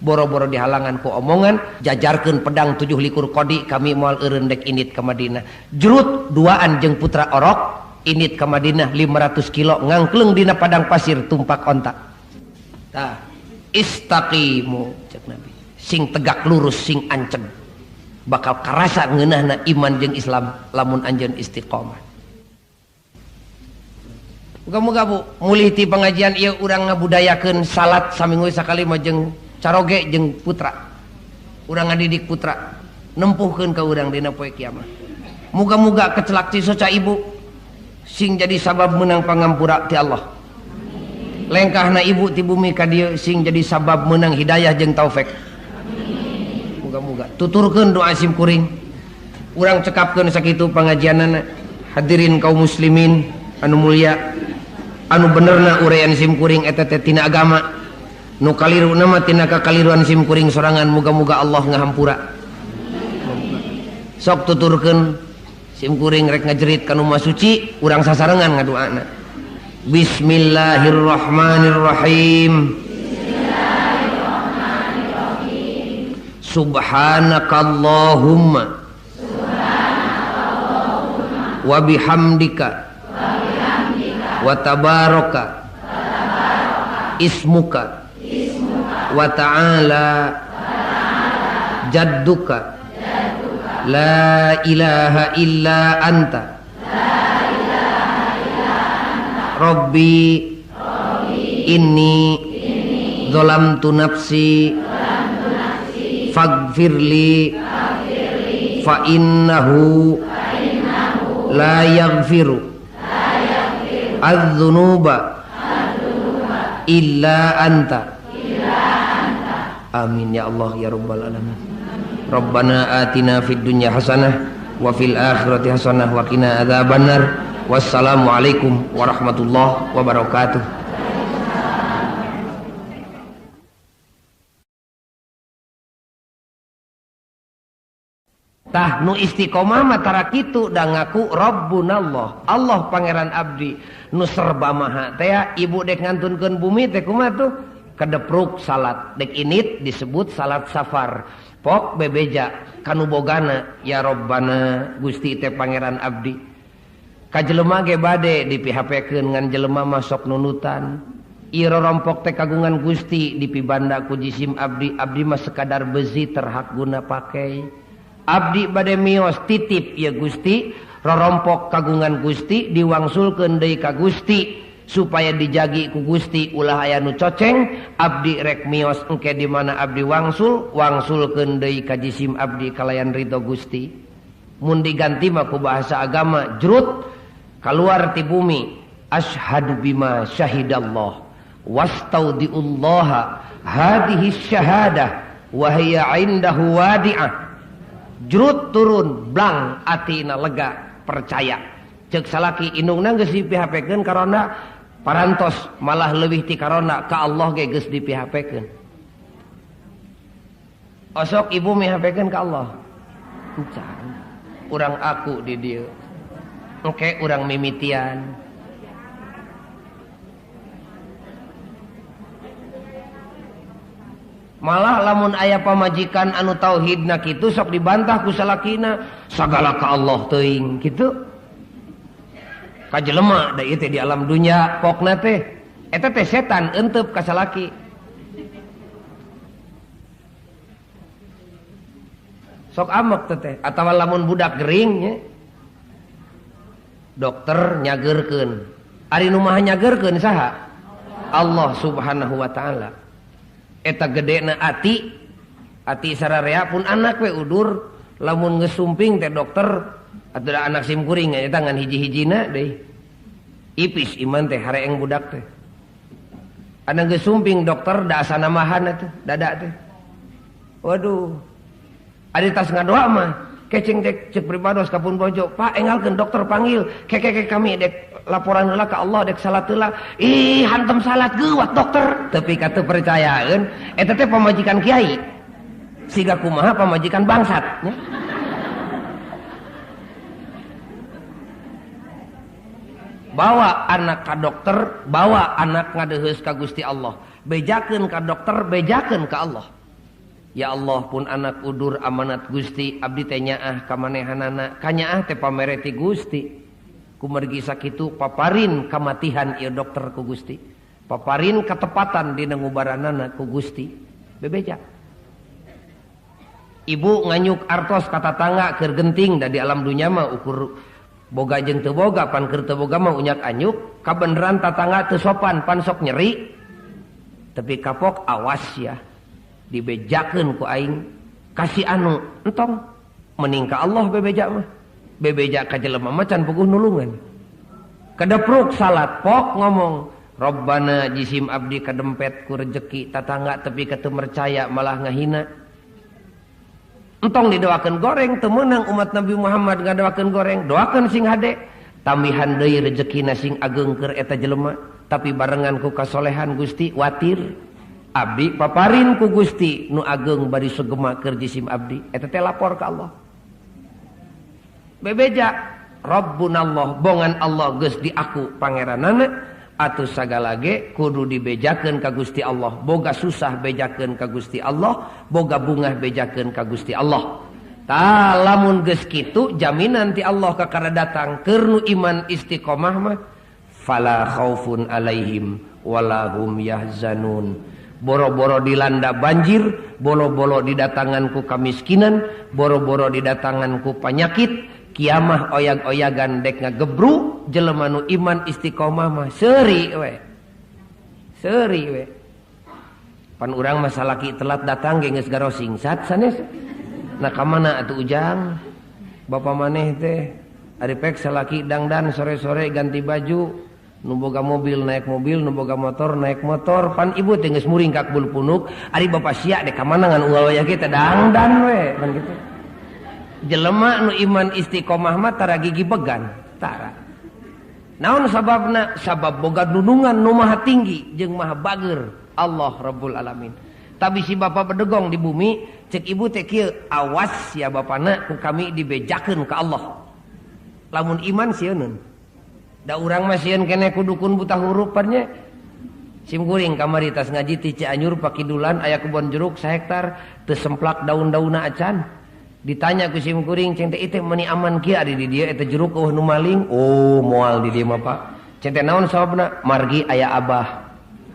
Boro-boro dihalangan ku omongan jajarkeun pedang 7 likur kodi kami moal eureun dek indit ka Madinah. Jurut duaan jeung putra orok indit ka Madinah 500 kilo ngangkleng dina padang pasir tumpak onta. Tah istaqimu cek Nabi, sing tegak lurus sing anceg bakal karasa ngeunahna iman jeung Islam lamun anjeun istiqomah. Muga-muga Bu mulih ti pengajian ieu urang ngabudayakeun salat saminggu sakali mah jeung caroge jeung putra. Urang ngadidik putra nempuhkeun ka urang dina poe kiamat. Muga-muga kecelak cisoca ibu sing jadi sabab menang pangampura ti Allah. Lengkahna ibu ti bumi ka dieu sing jadi sabab menang hidayah jeung taufik. Muga-muga tuturkeun doa sim kuring. Urang cekapkeun sakitu pangajianana. Hadirin kaum muslimin anu mulia, Anu benerna uraian sim kuring eta teh tina agama. Nu kaliruna mah tina kakaliruan sim kuring sorangan, muga-muga Allah ngahampura. Sok tuturkeun sim kuring rek ngajerit ka nu Maha Suci, urang sasarengan ngadoana. Bismillahirrahmanirrahim. Bismillahirrahmanirrahim. Subhanakallahumma wa bihamdika wa tabaraka ismuka wa ta'ala jadduka la ilaha illa anta Rabbi inni zalamtu nafsi faghfirli fa innahu la yaghfiru adz-dzunuba illa anta. Amin ya Allah ya rabbal alamin. Rabbana atina fid dunya hasanah wa fil akhirati hasanah wa qina adzabannar. Wassalamualaikum warahmatullahi wabarakatuh. Tah nu istiqomah mah tara kitu da ngaku Rabbunallah, Allah pangeran abdi nu serba maha teh. Ibu dek ngantunkeun bumi teh kumaha tuh? Kedepruk salat dek init disebut salat safar. Pok bebeja kanu bogana ya Rabbana Gusti teh pangeran abdi. Ka jelema ge bade di PHP-keun ngan jelema mah sok nunutan. Ieu rorompok teh kagungan Gusti dipibanda ku jisim abdi, abdi mah sekadar besi terhak guna pakai. Abdi bade mios titip ya Gusti, rorompok kagungan Gusti diwangsulkeun deui ka Gusti supaya dijagi ku Gusti ulah aya nu coceng. Abdi rek mios engke di mana abdi wangsul, wangsulkeun deui ka jisim abdi kalayan ridho Gusti. Mun diganti mah ku bahasa agama jrut kaluar ti bumi, asyhadu bima syahidallah wastaudiullaha hadhihi syahadah wa hiya indahu wadi'ah. Jrut turun blang atina lega percaya. Cek salaki indungna geus di PHP-keun karona parantos malah leuwih ti karona ka Allah ge geus di PHP-keun. Osok ibu mi HP-keun ka Allah. Encan urang aku di dieu. Engke urang mimitian. Malah lamun aya pamajikan anu tauhidna kitu sok dibantah ku salakina, sagala ka Allah teuing kitu. Ka jelema da ieu teh di alam dunya pokna teh eta teh setan eunteup ka salaki. Sok amek teh atawa lamun budak gering nya dokter nyageurkeun. Ari nu maha nyageurkeun saha? Allah Subhanahu wa taala. Eta gedena ati, ati sararea pun anak we udur lamun geus sumping teh dokter atuh da anak sim kuring eta ngan hiji-hijina deui. Ipis iman teh hareeng budak teh. Anak geus sumping dokter da asa namahan atuh dada teh. Waduh. Ari tas ngadoa mah keceng teh cek pribados ka pun bojo, Pak engalkeun dokter panggil, kekeke kami dek laporan heula ka Allah dek salat heula. Ih hantem salat geuwat dokter. Tapi ka teu percayaeun eta teh pamajikan kiai. Siga kumaha pamajikan bangsat nya. Bawa anak ka dokter, bawa anak ngadeheus ka Gusti Allah. Bejakeun ka dokter, bejakeun ka Allah. Ya Allah pun anak udur amanat Gusti, abdi teh nyaah ka manehanana, kanyaah teh pamere ti Gusti. Kumargi sakitu paparin kamatihan ieu dokter ku Gusti. Paparin ketepatan dina ngubaranana ku Gusti. Bebeja. Ibu nganyuk artos ka tatangga keur genting da di alam dunya mah ukur boga jeung teu boga, pan keur teu boga mah unyak anyuk, kabeneran tatangga teu sopan pan sok nyeri. Tapi kapok awas ya. Dibejakeun ku aing kasih anu entong mending ka Allah bebeja mah. Bebeja ka jelema mah can puguh nulungan. Kedepruk salat pok ngomong Rabbana jisim abdi kadempet ku rejeki tatangga tepi ka teu percaya malah ngahina. Entong didoakeun goreng teu meunang umat Nabi Muhammad ngadoakeun goreng, doakeun sing hade tambihan deui rejekina sing ageung keur eta jelema. Tapi barengan ku kasolehan Gusti watir abdi paparin ku Gusti nu ageng bari sugema keur jisim abdi. Eta teh lapor ka Allah. Bebeja Rabbunallah bongan Allah geus diaku pangeranana atuh sagala ge kudu dibejakeun ka Gusti Allah. Boga susah bejakeun ka Gusti Allah, boga bungah bejakeun ka Gusti Allah. Tah lamun geus kitu jaminan ti Allah kakara datang keur nu iman istiqomah mah fala khaufun alaihim wala hum yahzanun. Boro-boro dilanda banjir, boro-boro didatangan ku kamiskinan, boro-boro didatangan ku panyakit, kiamah oyag-oyagan dek ngagebru jelema nu iman istiqomah mah seuri we. Seuri we. Pan urang mah salaki telat datang ge geus garosing sat sanes. Nah ka mana atuh Ujang? Bapa maneh teh ari pek salaki dangdan sore-sore ganti baju, nu boga mobil naik mobil, nu boga motor naik motor, pan ibu teh geus muringkak bulu punuk, ari bapa sia dek ka mana ngan unggal wayah ge teh dangdan we, pan kitu. Jelema nu iman istiqomah mah tara gigi began, tara. Naon sababna? Sabab boga dunungan nu maha tinggi jeung maha bager, Allah Rabbul Alamin. Tapi si bapa bedegong di bumi, cek ibu teh kieu, awas ya bapana ku kami dibejakeun ka Allah. Lamun iman sieun. Da urang mah sieun keneh ku dukun buta huruf nya. Sim kuring kamari tas ngaji ti Cianjur pakidulan aya kebon jeruk sahektar teu semplak daun-daunna acan. Ditanya ku sim kuring ceng teh ieu meni aman kieu ari di dieu eta jeruk eueuh nu maling. Oh, moal di dieu mah Pak. Ceng teh naon sababna? Margi aya abah.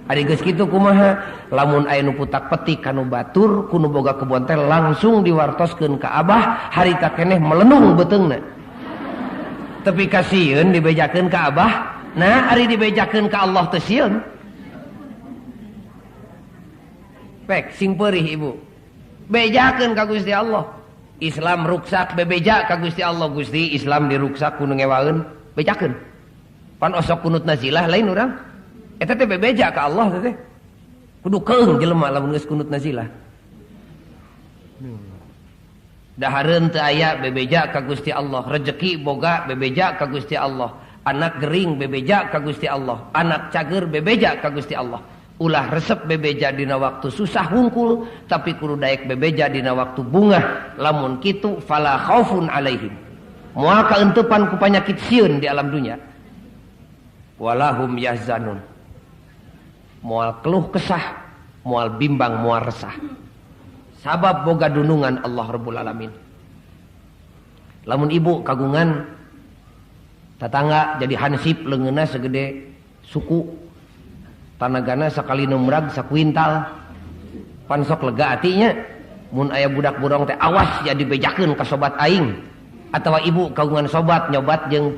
Ari geus kitu kumaha? Lamun aya nu putak petik kanu batur ku nu boga kebon teh langsung diwartoskeun ka abah, harita keneh melenung beuteungna. Tapi kasieun dibejakeun ka abah, nah ari dibejakeun ka Allah teh sieun. Pek sing peurih ibu. Bejakeun ka Gusti Allah. Islam ruksak bebeja ka Gusti Allah. Gusti Islam diruksak ku nu ngewaeun, bejakeun. Pan osok kunut nazilah lain urang. Eta teh bebeja ka Allah teh. Kudu keung jelema lamun geus kunut nazilah. Dahareun teu aya bebeja ka Gusti Allah, rejeki boga bebeja ka Gusti Allah, anak gering bebeja ka Gusti Allah, anak cager bebeja ka Gusti Allah. Ulah resep bebeja dina waktu susah hungkul, tapi kudu daek bebeja dina waktu bungah. Lamun kitu fala khaufun alaihim. Moal kaentepan ku panyakit sieun di alam dunya. Walahum yahzanun. Moal keluh kesah, moal bimbang, moal resah. Sabab boga dunungan Allah Rabbul Alamin. Lamun ibu kagungan tatangga jadi hansip leungeunna segede suku, tanagana sakali numrag sakuintal, pan sok lega atinya. Mun aya budak burong teh awas ya dibejakeun ka sobat aing, atawa ibu kagungan sobat nyobat jeung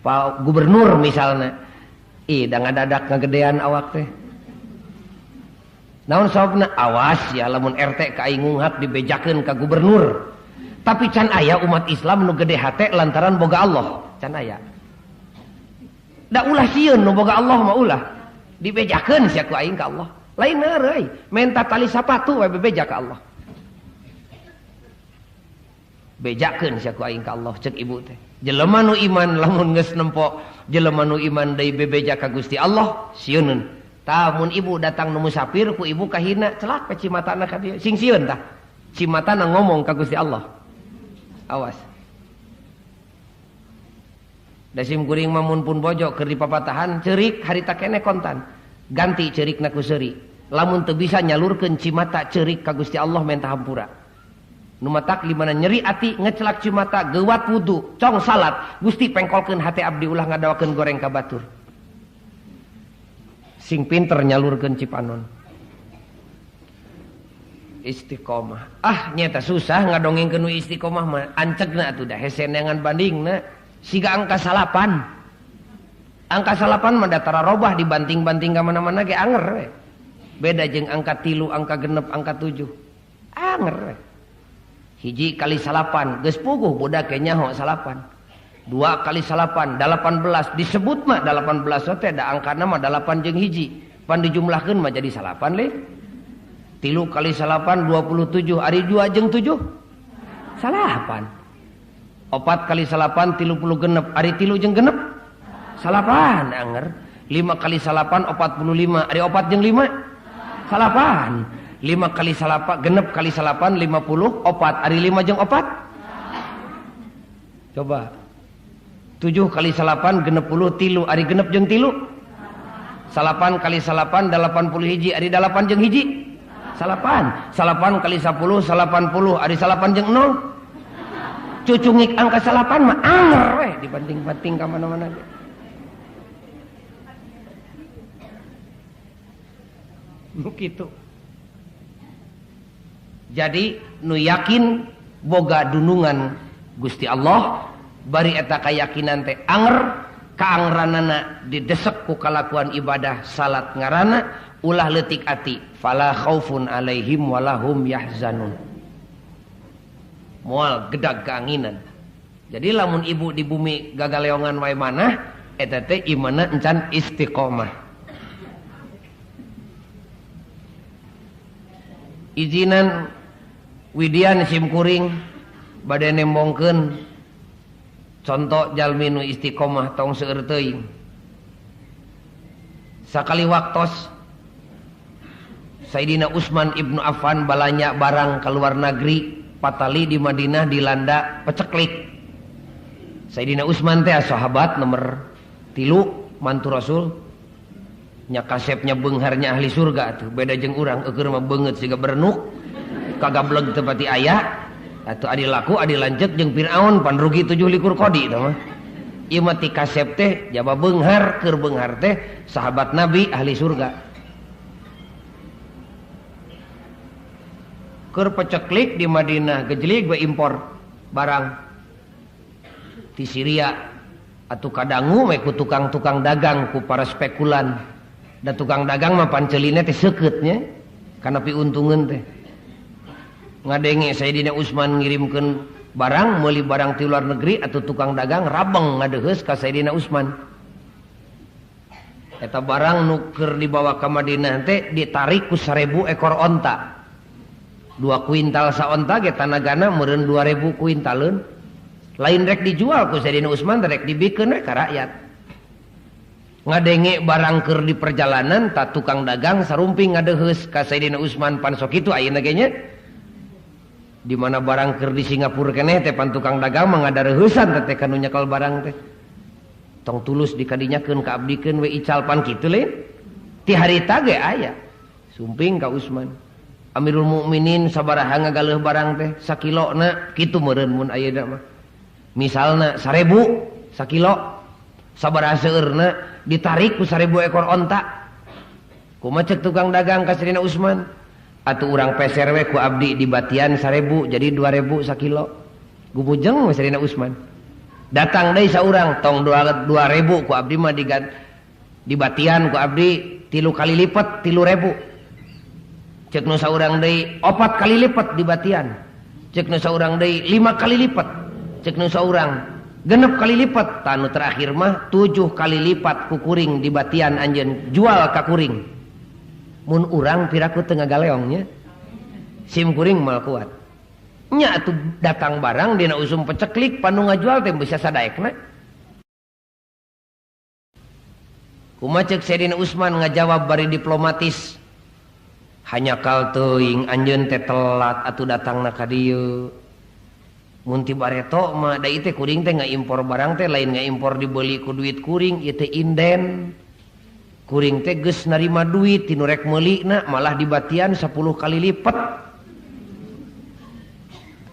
pak gubernur misalna, ih da ngadadak ngagedean awak teh. Naon sababna? Awas ya lamun RT ka aing ngunghap dibejakeun ka gubernur. Tapi can aya umat Islam nu gede hate lantaran boga Allah, can aya. Da ulah sieun nu boga Allah mah ulah. Dibejakeun sia ku aing ka Allah. Lain euy, menta tali sapatu we bebeja ka Allah. Bejakeun sia ku aing ka Allah cek ibu teh. Jelema nu iman lamun geus nempo, jelema nu iman deui bebeja ka Gusti Allah, sieuneun. Tah mun ibu datang nu musafir ku ibu kahina celak cimatana ka dieu, sing sieun tah. Cimatana ngomong ka Gusti Allah. Awas. Da sim kuring mah mun pun bojo keur dipapatahan ceurik harita keneh kontan. Ganti ceurikna ku seuri. Lamun teu bisa nyalurkeun cimata ceurik ka Gusti Allah menta hampura. Nu matak di mana nyeri ati ngecelak cimata geuwat wudu, cong salat, Gusti pengkolkeun hate abdi ulah ngadawakeun goreng ka batur. Sing pinter nyalurkeun cipanon. Istiqomah. Ah nyata susah ngadongengkeun nu istiqomah mah ancegna atuh da hese neangan bandingna siga angka salapan. Angka salapan mah datara robah dibanting-banting ka mana-mana ge anger we. Beda jeung angka 3, angka 6, angka 7. Anger we. Hiji kali salapan geus puguh budak ge nyaho salapan. 2 kali salapan 18 disebut mah 18 teh da angkana mah 8 jeung hiji. Pan dijumlahkeun mah jadi salapan leh. 3 kali salapan 27, ari 2 jeung 7 salapan. 4 kali salapan 36, ari 3 jeung 6 salapan anger. 5 kali salapan 45. Ari 4 jeung 5? Salapan. 5 kali salapan genep kali salapan 54. Ari 5 jeung 4? Coba. 7 kali salapan 63. Ari genep jeung 3? Salapan kali salapan 80 hiji. Ari 8 jeung hiji? Salapan. Salapan kali 10 80. Ari salapan jeung 0? Cucungik angka salapan mah anger weh dibanding-banding ka mana-mana ge. Nu kitu. Jadi nu yakin boga dunungan Gusti Allah bari eta kayakinan teh anger, kaangranana didesek ku kalakuan ibadah salat ngarana ulah leutik ati, fala khaufun alaihim walahum yahzanun. Moal gedag keanginan. Jadi lamun ibu di bumi gagaleongan wae manah eta teh imanna encan istiqomah. Izinan widian simkuring bade nembongkeun contoh jalmi nu istiqomah tong seueur teuing. Sakali waktos Sayyidina Utsman ibnu Affan balanya barang ka luar negeri, patali di Madinah dilanda peceklik. Sayyidina Utsman teh sahabat nomor 3 mantu Rasul. Nya kasepnya beungharnya ahli surga atuh, beda jeung urang eueur mah beungeut siga berenuk, kagableg teu pati aya. Atuh adi laku adi lanceuk jeung Firaun pan rugi 27 kodi tah mah. Ieu mah ti kasep teh jaba beunghar, keur beunghar teh sahabat Nabi ahli surga. Keur peceklik di Madinah gejlig we impor barang ti Syria atuh kadangu we ku tukang-tukang dagang ku para spekulan. Da tukang dagang mah panceulinna teh seukeut nya kana piuntungeun teh. Ngadenge Sayyidina Utsman ngirimkeun barang meuli barang ti luar negeri atau tukang dagang rabeng ngadeheus ka Sayyidina Utsman. Eta barang nu keur dibawa ka Madinah teh ditarik ku 1000 ekor onta. 2 kuintal saonta ge tanagana meureun 2000 kuintaleun. Lain rek dijual ku Sayyidina Utsman rek dibikeun we ka rakyat. Ngadenge barang keur di perjalanan ta tukang dagang sarumping ngadeheus ka Sayyidina Utsman pan sok kitu ayeuna ge nya. Di mana barang keur di Singapura keneh teh pan tukang dagang mah ngadareuheusan teh kanu nyekel barang teh. Tong tulus dikadinyakeun ka abdikeun we ical pan kitu lain. Ti harita ge aya. Sumping ka Utsman. Amirul Mukminin sabaraha ngagaleuh barang teh sakilona kitu meureun mun ayeuna mah. Misalna 1000 sakilo sabaraha seueurna ditarik ku 1000 ekor onta. Kumaha cek tukang dagang ka Sayyidina Utsman? Atuh urang peser we ku abdi di batian 1000 jadi 2000 sakilo. Gumujeng we Sayyidina Utsman. Datang deui saurang tong 2000 ku abdi mah di batian ku abdi 3 kali lipat 3000. Cek nu saurang deui 4 kali lipat di batian. Cek nu saurang deui 5 kali lipat. Cek nu saurang 6 kali lipat. Tanu terakhir mah 7 kali lipat ku kuring di batian anjeun jual ka kuring. Mun urang piraku teu ngagaleong nya. Sim kuring moal kuat. Nya atuh datang barang dina usum peceklik panu ngajual teh bisa sadaekna. Kumaha cek Sayyidina Utsman ngajawab bari diplomatis. Hanya kal teuing anjeun teh telat atuh datangna ka dieu. Mun ti bareto mah da ieu teh kuring teh ngaimpor barang teh lain ngaimpor dibeli ku duit kuring ieu teh inden. Kuring teh geus narima duit ti nu rek meulina malah dibatian 10 kali lipat.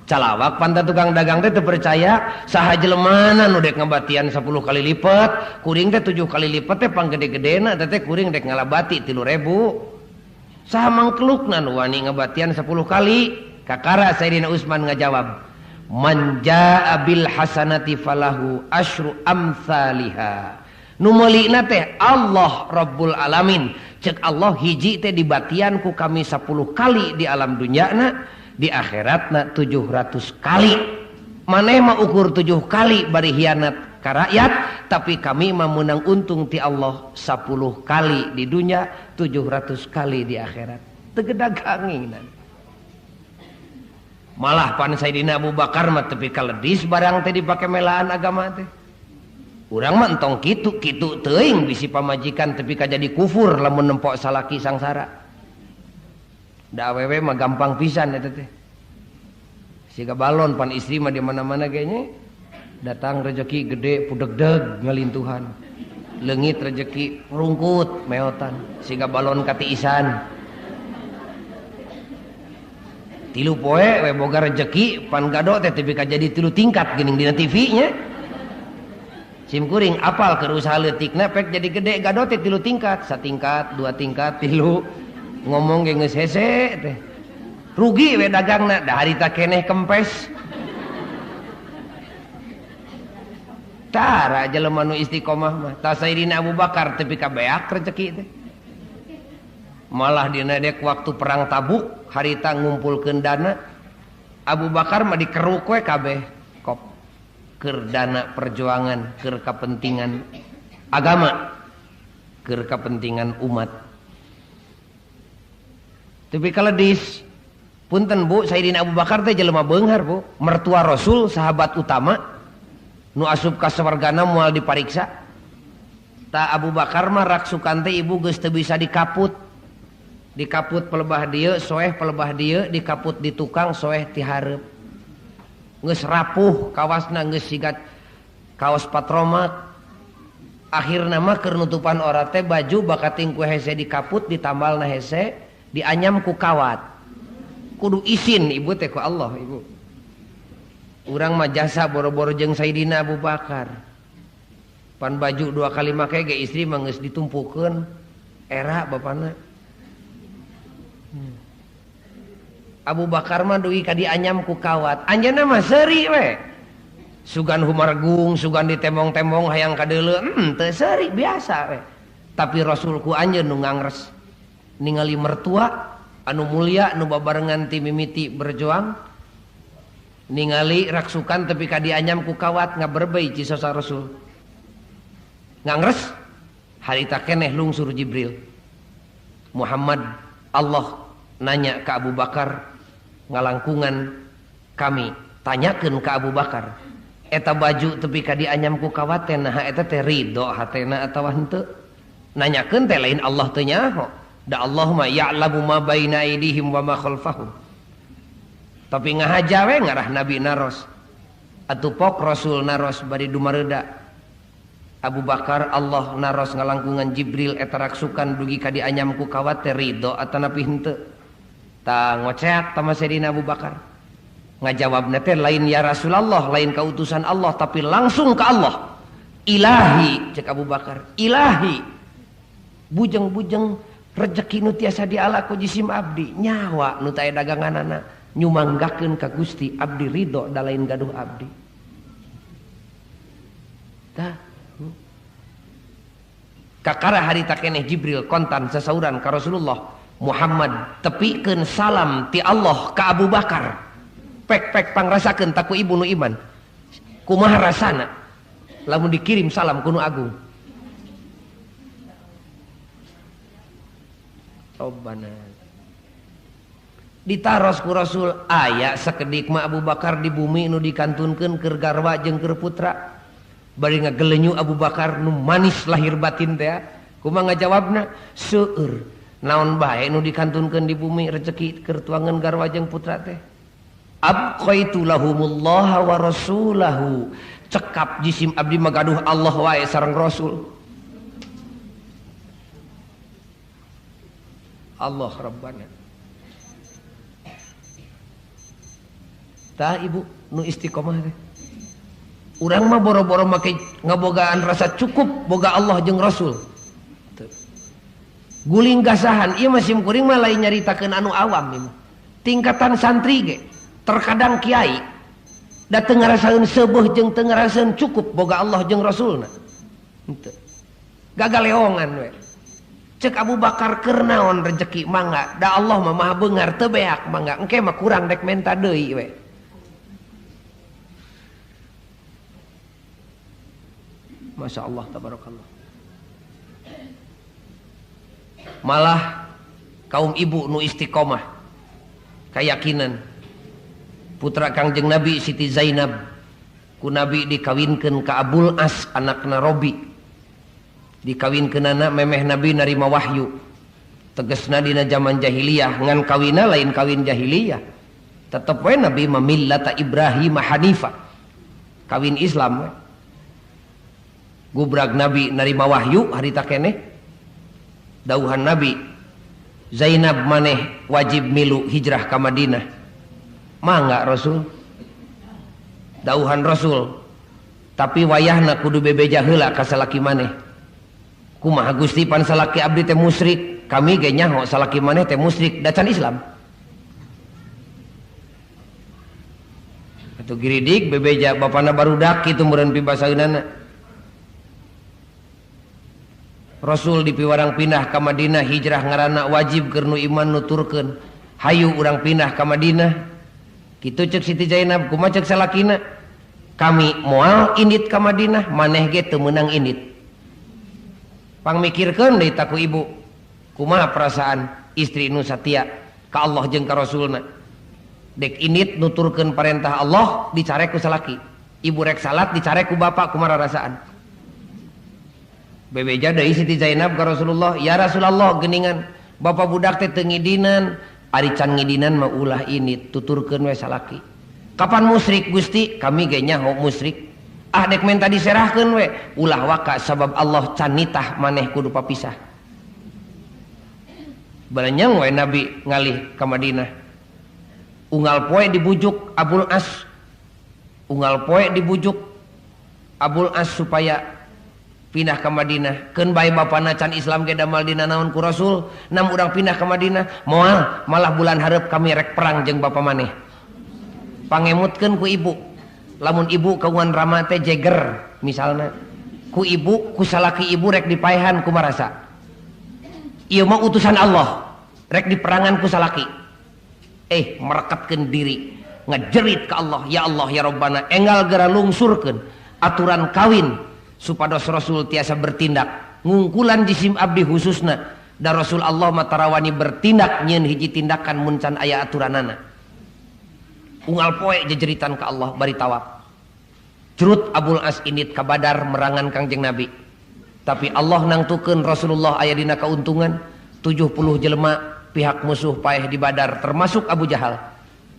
Calawak panta tukang dagang teh teu percaya saha jelemana nu dek ngabatian 10 kali lipat, kuring teh 7 kali lipat teh panggede-gedena teh kuring dek ngalabati 3000. Saha mangkelukna nu wani ngabatian 10 kali? Kakara Sayyidina Utsman ngajawab, man jaa bil hasanati falahu asyru amsalihah. Nu meulina teh Allah Rabbul Alamin. Cek Allah hiji teh dibatian ku kami 10 kali di alam dunyana, di akhiratna 700 kali. Maneh mah ukur 7 kali bari hianat ka rakyat, tapi kami mah meunang untung ti Allah 10 kali di dunya, 700 kali di akhirat. Teu gedaganginan. Malah pan Sayyidina Abu Bakar mah tepi kaledis barang teh dipake melaan agama teh. Urang mah entong kitu kitu teuing bisi pamajikan tepi ka jadi kufur lamun nempok salaki sangsara. Da awewe mah gampang pisan eta teh. Siga balon pan istri mah di mana-mana kayaknya datang rezeki gede pudegdeg ngalintuhan. Leungit rezeki rungkut meotan siga balon katiisan. Tilu poe we boga rezeki pan gado teh tepi ka jadi tilu tingkat geuning dina TV nya. Sim kuring apal keur usaha leutikna pek jadi gede gado teh tilu tingkat, satingkat, dua tingkat, tilu. Ngomong ge geus hese teh. Rugi we dagangna da harita keneh kempes. Tara jelema nu istiqomah mah. Tah Sayyidina Abu Bakar tepi ka beak rezeki teh. Malah dina dek waktu perang Tabuk harita ngumpulkeun dana Abu Bakar mah dikeruk we kabeh kop keur dana perjuangan, keur kapentingan agama, keur kepentingan umat. Tapi kalau dis punten Bu, Sayyidina Abu Bakar teh jelema beunghar Bu, mertua Rasul, sahabat utama nu asup ka sawargana moal dipariksa. Ta Abu Bakar mah raksukan teh ibu geus teu bisa dikaput. Dikaput pelebah dieu, soeh pelebah dieu, dikaput di tukang soeh ti hareup. Geus rapuh kawasna geus sigat kaos patromak. Akhirna mah keur nutupan ora teh baju bakating ku hese dikaput ditambalna hese dianyam ku kawat. Kudu isin ibu teh ku Allah ibu. Urang mah jasa boro-boro jeung Sayyidina Abu Bakar. Pan baju dua kali make ge istri mah geus ditumpukeun era bapana. Abu Bakar mah dugi ka dianyam ku kawat. Anjeunna mah seuri we. Sugan humargung, sugan ditembong-tembong hayang kadeuleu, teu seuri biasa we. Tapi Rasul ku anjeun nu ngangres. Ningali mertua anu mulia nu babarengan ti mimiti berjuang, ningali raksukan tepi ka dianyam ku kawat ngaberbei cisosa Rasul. Ngangres harita keneh lungsur Jibril. Muhammad Allah nanya ke Abu Bakar ngalangkungan kami tanyakeun ke Abu Bakar eta baju tepi ka dianyam ku kawat teh naha eta teh ridho hatena atawa henteu. Nanyakeun teh lain Allah teu nyaho, da Allah mah ya'lamu ma baina aidihim wa ma khalfahum. Tapi ngahaja we ngarah Nabi naros atuh pok Rasul naros bari dumareuda. Abu Bakar Allah naros ngalangkungan Jibril eta raksukan dugi ka dianyam ku kawat teh ridho atanapi henteu. Ta ngoceak tama Sayyidina Abu Bakar. Ngajawabna teh lain ya Rasulullah, lain kautusan Allah, tapi langsung ke Allah. Ilahi cek Abu Bakar, ilahi. Bujeng-bujeng rejeki nu tiasa diala ku jisim abdi, nyawa nu teu aya daganganana nyumanggakeun ka Gusti abdi ridho da lain gaduh abdi. Tah kakara harita keneh Jibril kontan sasauran ka Rasulullah Muhammad tepikeun salam ti Allah ka Abu Bakar. Pek-pek pangrasakeun taku ibu nu iman. Kumaha rasana lamun dikirim salam ku nu agung. Robbana. Ditaros ku Rasul aya sakedik mah Abu Bakar di bumi nu dikantunkeun keur garwa jeung keur putra. Bari ngagelenyu Abu Bakar nu manis lahir batin teh. Kumaha ngajawabna? Seueur. Naon bae nu dikantunkeun di bumi rezeki keur tuangan garwa jeung putra teh. Abqaitu lahumullah wa rasulahu. Cekap jisim abdi magaduh Allah wae sareng Rasul. Allah Rabbana. Tah ibu nu istiqomah teh. Urang mah boro-boro make ngabogaan rasa cukup boga Allah jeung Rasul. Guling gasahan ieu mah sim kuring mah lain nyaritakeun anu awam ieu. Tingkatan santri ge terkadang kiai da teu ngarasaeun seubeuh jeung teu ngarasaeun cukup boga Allah jeung Rasulna. Henteu. Gagaleongan we. Cek Abu Bakar keur naon rejeki mangga da Allah mah maha beunghar teu beak mangga engke mah kurang dek menta deui we. Masya Allah, tabarakallah. Malah kaum ibu nu istiqomah keyakinan putra Kangjeng Nabi Siti Zainab Ku Nabi dikawinkeun ka Abul As anakna Robi. Dikawinkeunana memeh Nabi narima wahyu. Tegesna dina zaman jahiliyah ngan kawina lain kawin jahiliyah. Tetep we Nabi mamillata Ibrahim Hanifa. Kawin Islam we. Gubrag Nabi narima wahyu harita keneh. Dauhan Nabi Zainab maneh wajib milu hijrah ka Madinah. Mangga Rasul. Dauhan Rasul. Tapi wayahna kudu bebeja heula ka salaki maneh. Kumaha Gusti pan salaki abdi teh musyrik, kami ge nyaho salaki maneh teh musyrik da can Islam. Atuh giridik bebeja bapana barudak kitu meureun pibasaeunana. Rasul dipiwarang pindah ka Madinah hijrah ngaranna wajib keur nu iman nuturkeun. Hayu urang pindah ka Madinah. Kitu ceuk Siti Zainab, kumaha ceuk salakina? Kami moal indit ka Madinah, maneh ge teu meunang indit. Pangmikirkeun deui ta ku ibu. Kumaha perasaan istri nu satia ka Allah jeung ka Rasulna? Dek indit nuturkeun parentah Allah dicarek ku salaki. Ibu rek salat dicarek ku bapak, kumaha rasaan? Bebeja deui Siti Zainab ka Rasulullah, ya Rasulullah geuningan bapak budak teh teu ngidinan, ari can ngidinan mah ulah ini tuturkeun we salaki. Kapan musyrik Gusti? Kami ge nyaho musyrik. Ah dek menta diserahkeun we, ulah waka sabab Allah can nitah maneh kudu papisah. Balenyang we Nabi ngalih ka Madinah. Unggal poe dibujuk Abul As. Unggal poe dibujuk Abul As supaya pindah ke Madinah. Keun bae bapana can Islam ge damal dina naon ku Rasul, nam urang pindah ke Madinah, moal malah bulan hareup kami rek perang jeung bapa maneh. Pangemutkeun ku ibu. Lamun ibu kaungan rama teh jeger misalna. Ku ibu ku salaki ibu rek dipaehan kumarasa. Ieu mah utusan Allah, rek diperangan ku salaki. Merekatkeun diri, ngejerit ka Allah, ya Allah ya Rabbana, enggal geura lungsurkeun aturan kawin supados Rasul tiasa bertindak ngungkulan jisim abdi khususna da Rasul Allah matarawani bertindak nyeun hiji tindakan mun can aya aturanana. Unggal poe jejeritan ka Allah bari tawaf. Curut Abul As indit ka Badar merangan Kangjeng Nabi. Tapi Allah nangtukeun Rasulullah aya dina kauntungan 70 jelema pihak musuh paeh di Badar termasuk Abu Jahal.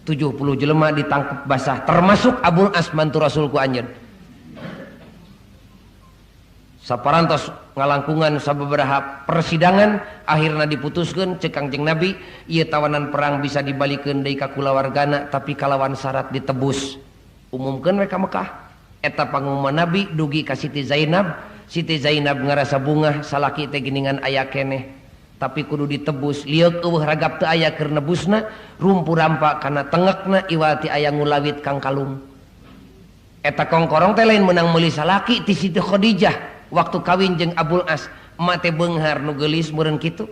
70 jelema ditangkep basah termasuk Abul As mantu Rasul ku anjeun. Saparantos ngalangkungan sababaraha persidangan akhirna diputuskeun ceuk Kangjeng Nabi ieu tawanan perang bisa dibalikeun deui ka kulawargana tapi kalawan syarat ditebus. Umumkeun we ka Mekah. Eta pangumuman Nabi dugi ka Siti Zainab. Siti Zainab ngarasa bungah salaki teh geuningan aya keneh tapi kudu ditebus. Lieuk eueuh ragap teu aya keur nebusna, rumpu rampa kana tengekna iwal ti aya ngulawit kang kalung. Eta kongkorong teh lain meunang meuli salaki ti Siti Khadijah. Waktu kawin jeung Abul As, emak teh beunghar nu geulis meureun kitu.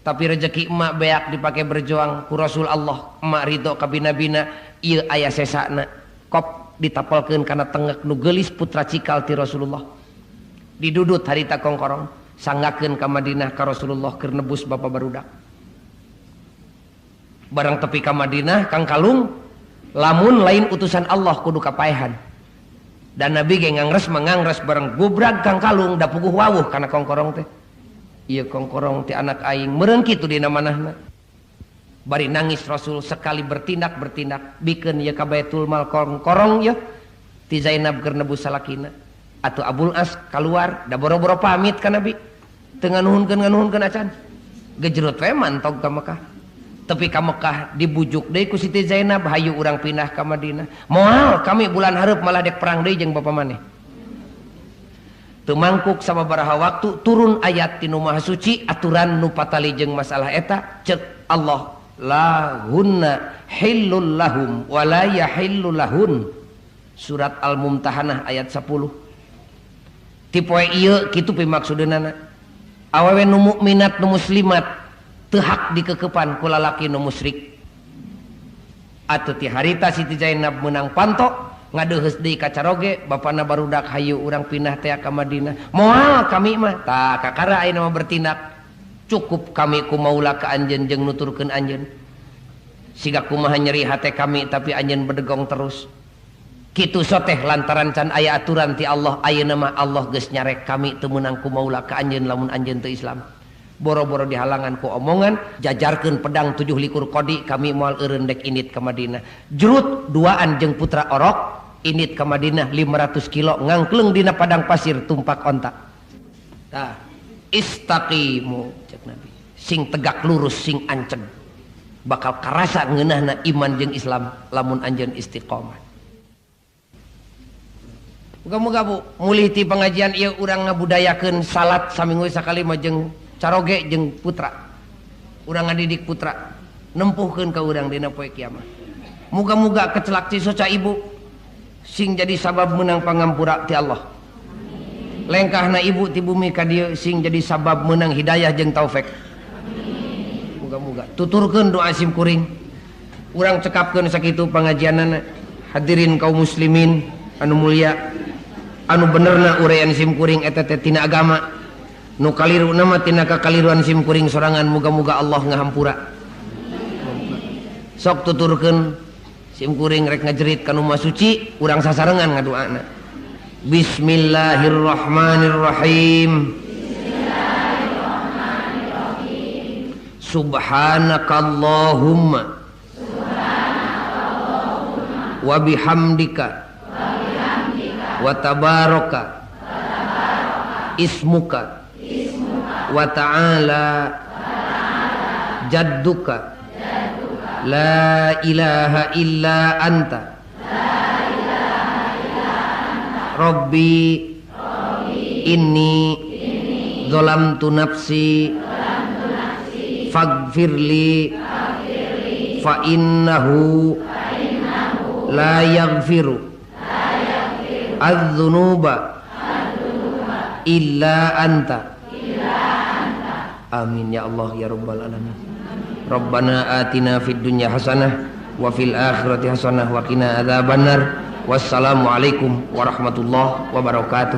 Tapi rejeki emak beak dipake berjuang ku Rasul Allah, emak ridho ka bina-bina, ieu aya sesana. Kop ditapelkeun kana tengek nu geulis putra cikal ti Rasulullah. Didudut harita kongkorong, sanggakeun ka Madinah ka Rasulullah keur nebus bapa barudak. Barang tepi ka Madinah kang kalung, lamun lain utusan Allah kudu kapaehan. Dan Nabi ge ngangres mangangres bareng gubrag kang kalung da puguh wawuh kana kongkorong teh. Ieu kongkorong teh anak aing meureun kitu dina manahna. Bari nangis Rasul sekali bertindak bikeun ieu ka Baitul Mal kongkorong ieu ti Zainab keur nebus salakina. Atuh Abul As kaluar da boro-boro pamit ka Nabi. Teu nganuhunkeun acan. Gejrot we mantog ka Mekah. Tepi ka Mekah dibujuk deui ku Siti Zainab, hayu urang pindah ka Madinah. Moal kami bulan hareup malah dek perang deui jeung bapa maneh. Teu mangkuk sababaraha waktu turun ayat ti nu Maha Suci aturan nu patali jeung masalah eta ceuk Allah la hunna hillul lahum wa la yahillu lahun. Surat Al-Mumtahanah ayat 10. Ti poe ieu kitu pimaksudeunana. Awewe nu mukminat nu muslimat teu hak dikekepan ku lalaki nu musyrik. Atuh ti harita Siti Zainab meunang panto ngadeuheus deui ka caroge bapana barudak hayu urang pindah teh ka Madinah. Moal kami mah tah kakara ayeuna mah bertindak. Cukup kami ku maula ka anjeun jeung nuturkeun anjeun. Siga kumaha nyeri hate kami tapi anjeun bedegong terus. Kitu soteh lantaran can aya aturan ti Allah ayeuna mah Allah geus nyarek kami teu meunang ku maula ka anjeun lamun anjeun teu Islam. Boro-boro dihalangan ku omongan jajarkeun pedang 7 likur kodi kami moal eureun dek indit ka Madinah. Jurut duaan jeung putra orok indit ka Madinah 500 kilo ngangkleng dina padang pasir tumpak onta. Tah istaqimu cek Nabi. Sing tegak lurus sing anceg. Bakal karasa ngeunahna iman jeung Islam lamun anjeun istiqomah. Muga-muga Bu mulih ti pengajian ieu urang ngabudayakeun salat saminggu sakali mah jeung caroge jeung putra. Urang ngadidik putra nempuhkeun ka urang dina poe kiamat. Muga-muga kecelak cisoca ibu sing jadi sabab menang pangampura ti Allah. Lengkahna ibu ti bumi ka dieu sing jadi sabab menang hidayah jeung taufik. Muga-muga tuturkeun doa sim kuring. Urang cekapkeun sakitu pangajianana. Hadirin kaum muslimin anu mulia, anu benerna uraian sim kuring eta teh tina agama, nu kaliruna mah tina kakaliruan sim kuring sorangan. Muga-muga Allah ngahampura. Sok tuturkeun sim kuring rek ngajerit ka nu Maha Suci, urang sasarengan ngadoana. Bismillahirrahmanirrahim. Bismillahirrahmanirrahim. Subhanakallahumma wa bihamdika wa tabaraka ismuka wa ta'ala jadduka la ilaha illa anta rabbi inni zalamtu nafsi faghfirli fa innahu la yaghfiru adz-dzunuba illa anta. Amin ya Allah ya rabbal alamin. Rabbana atina fid dunya hasanah wa fil akhirati hasanah wa qina adzabannar. Wassalamualaikum warahmatullahi wabarakatuh.